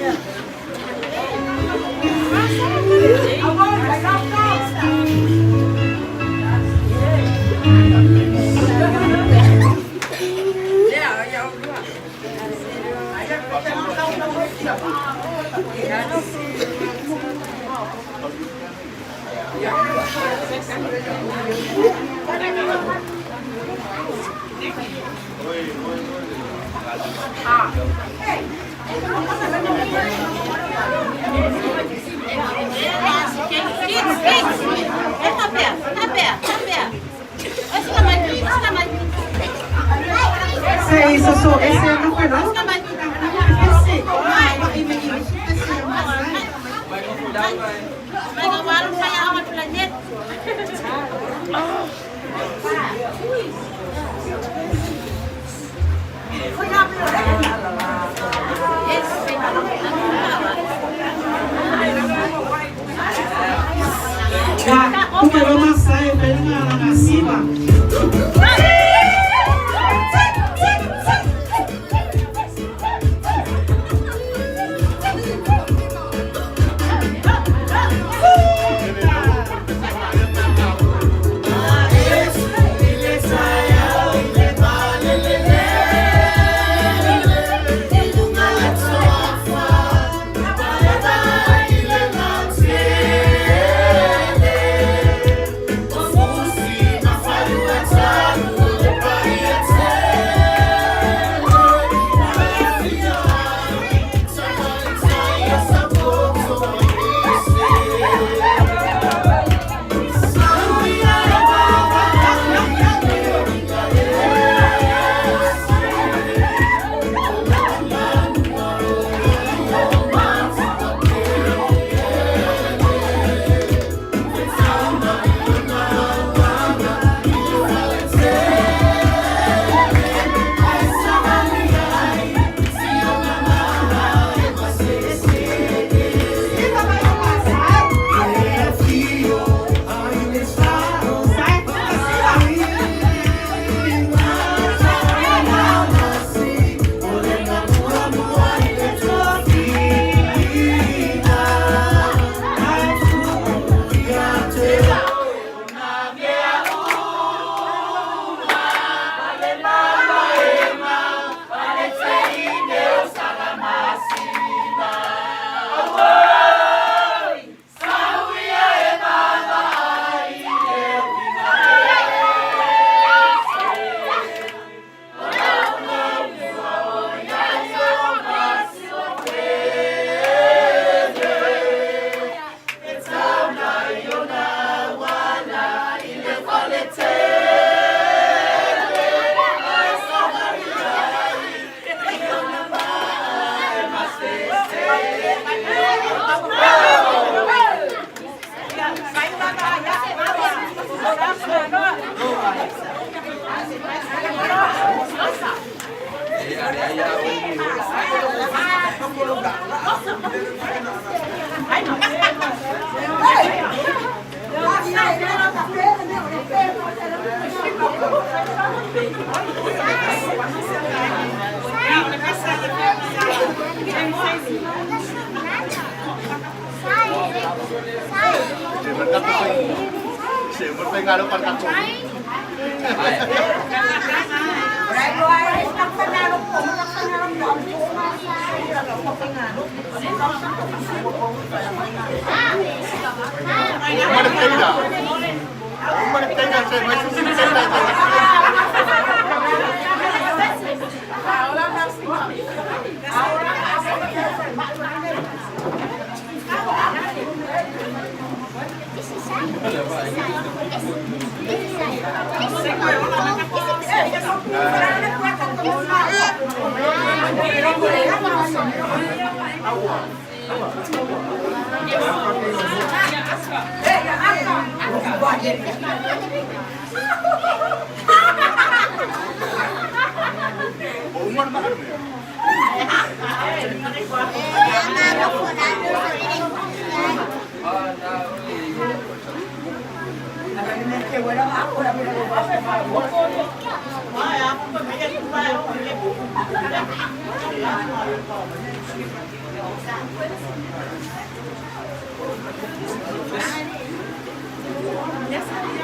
Yeah. Se isso so ese no pero. Tumelo masai benga la nasiba.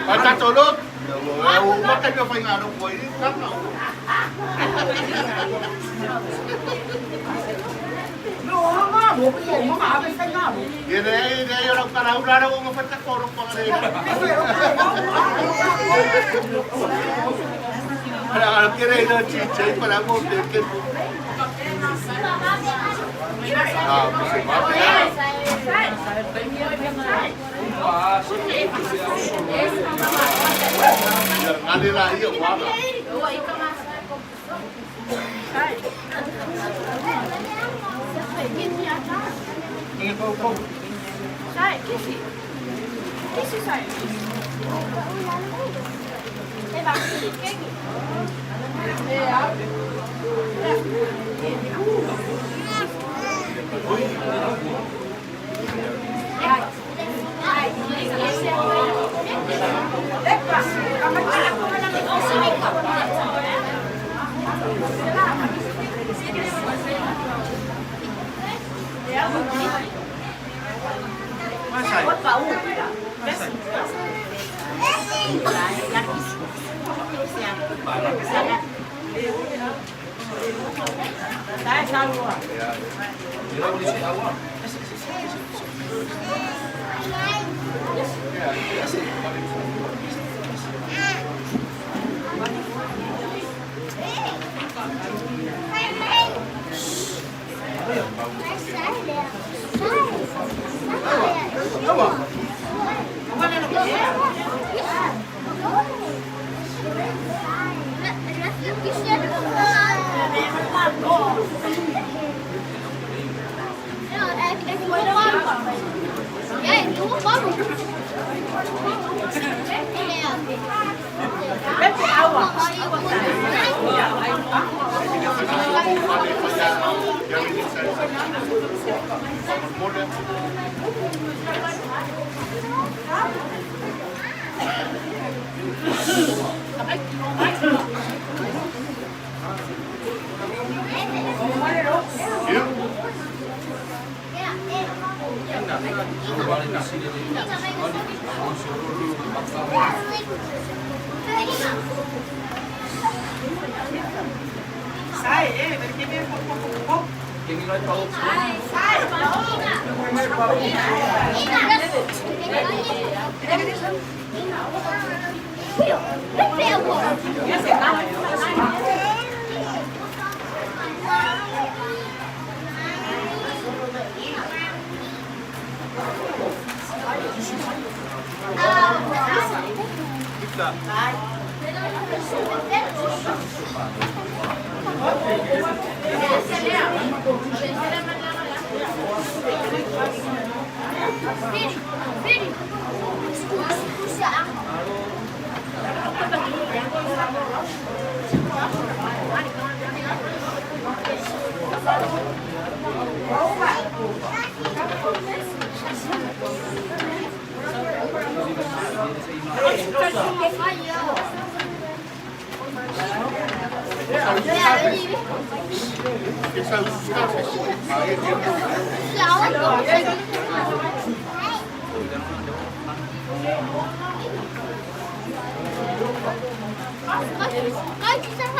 Patatolog. Ua uma taimi o faigānofo ai taga. Ia leai, leai o lau kalaula ala ua gafa tako alofa le. Ala ala kere ina chiche pa la mo te ke. Ah, se va. Ia ngale la ia wala. Sai, kisi. Kisi sai. E va, kisi kegi. Sai, perché mi po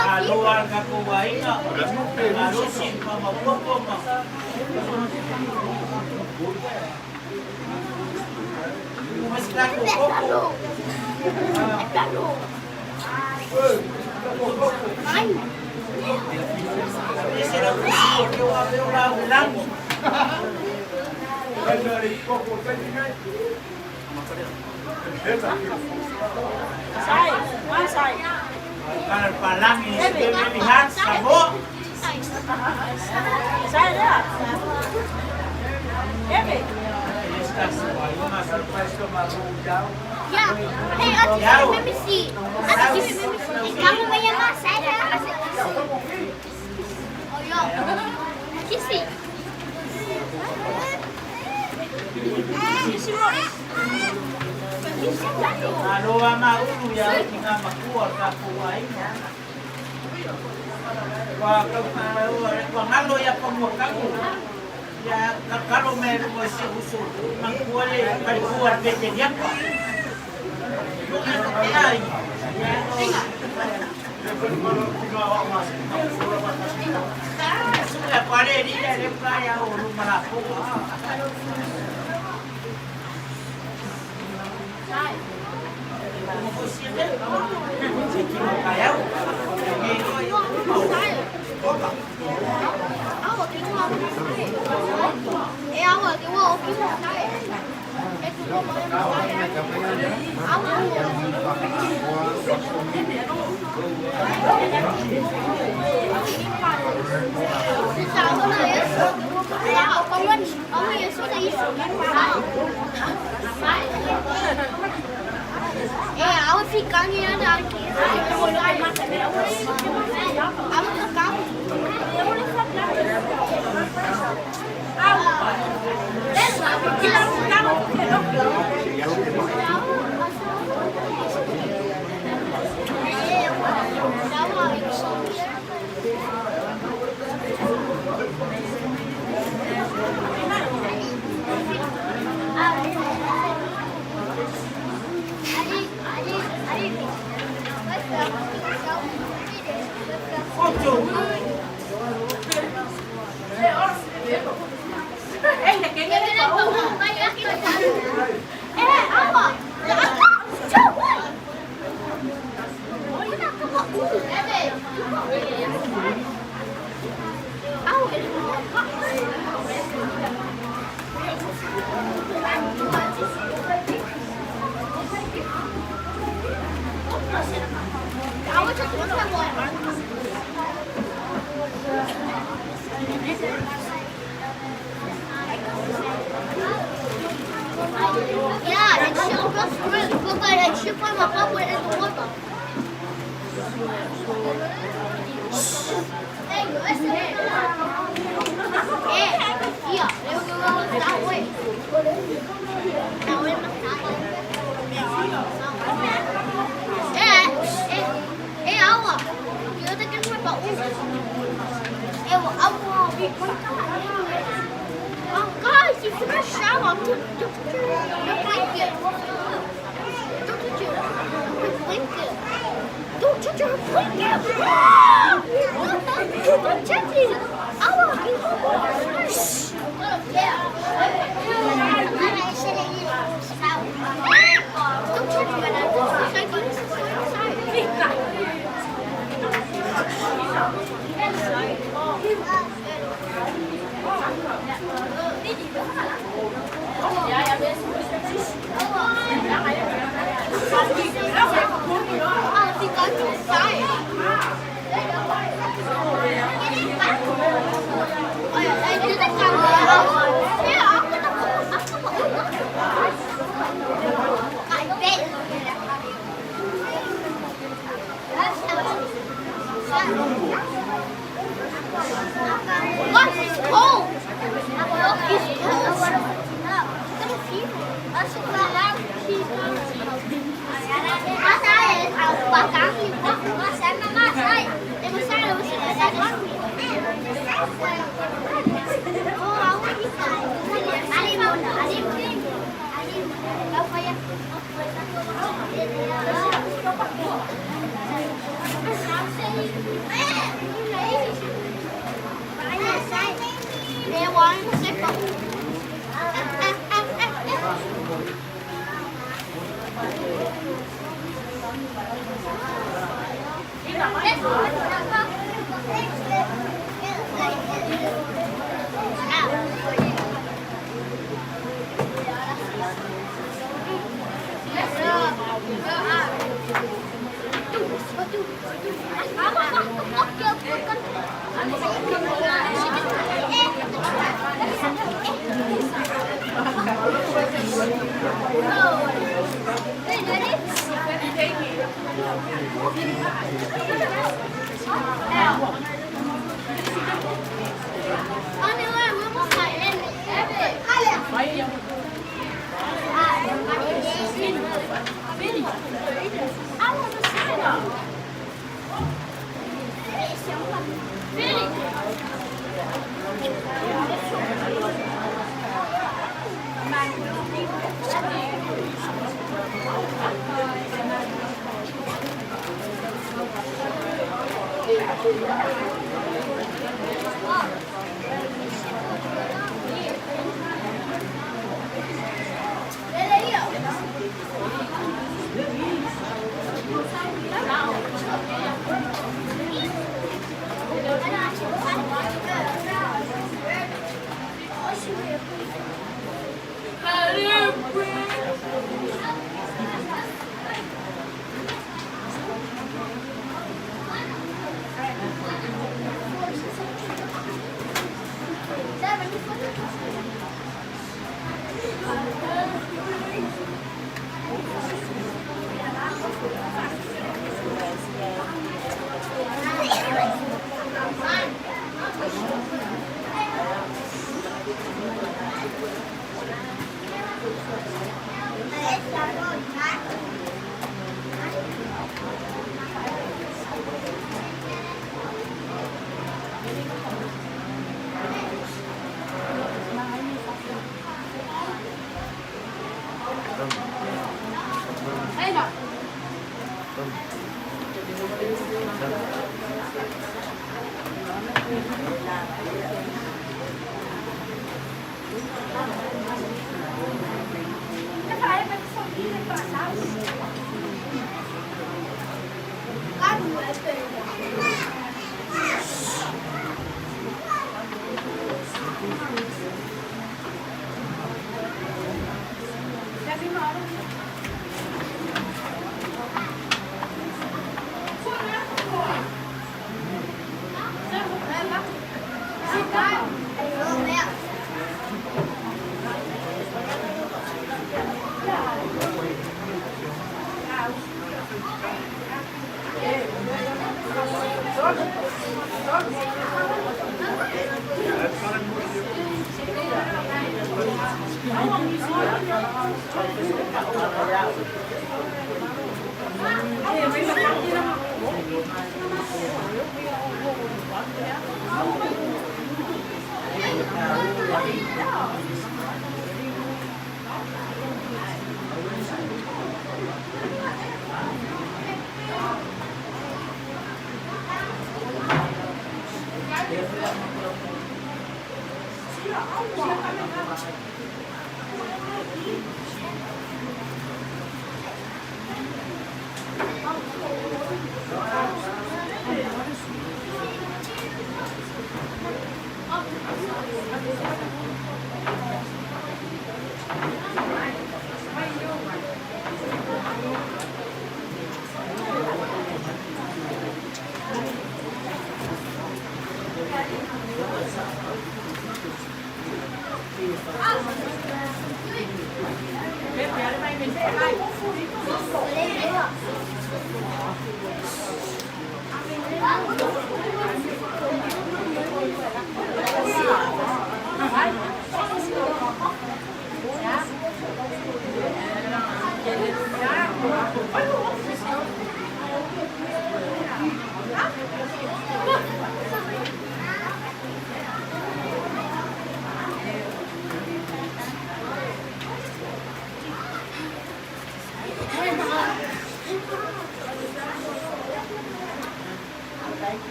Aloha ka ko waina. Alosi pa mapopo ma. Sai, sai. Palangi, lihat sabo. Sai dah. Ebe. Ya, hey, aku mesti. Aku mesti. Kamu bayar masa dah. Oh ya. Kisi. Kisi Aloha maulu ya tinga makua ka kuaina. Wa ka wa ngalo ya pamuakaku. Ya kakalo me mo si usu makua le kalikuan pete diapa. Luka ai.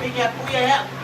Pinga puya ya.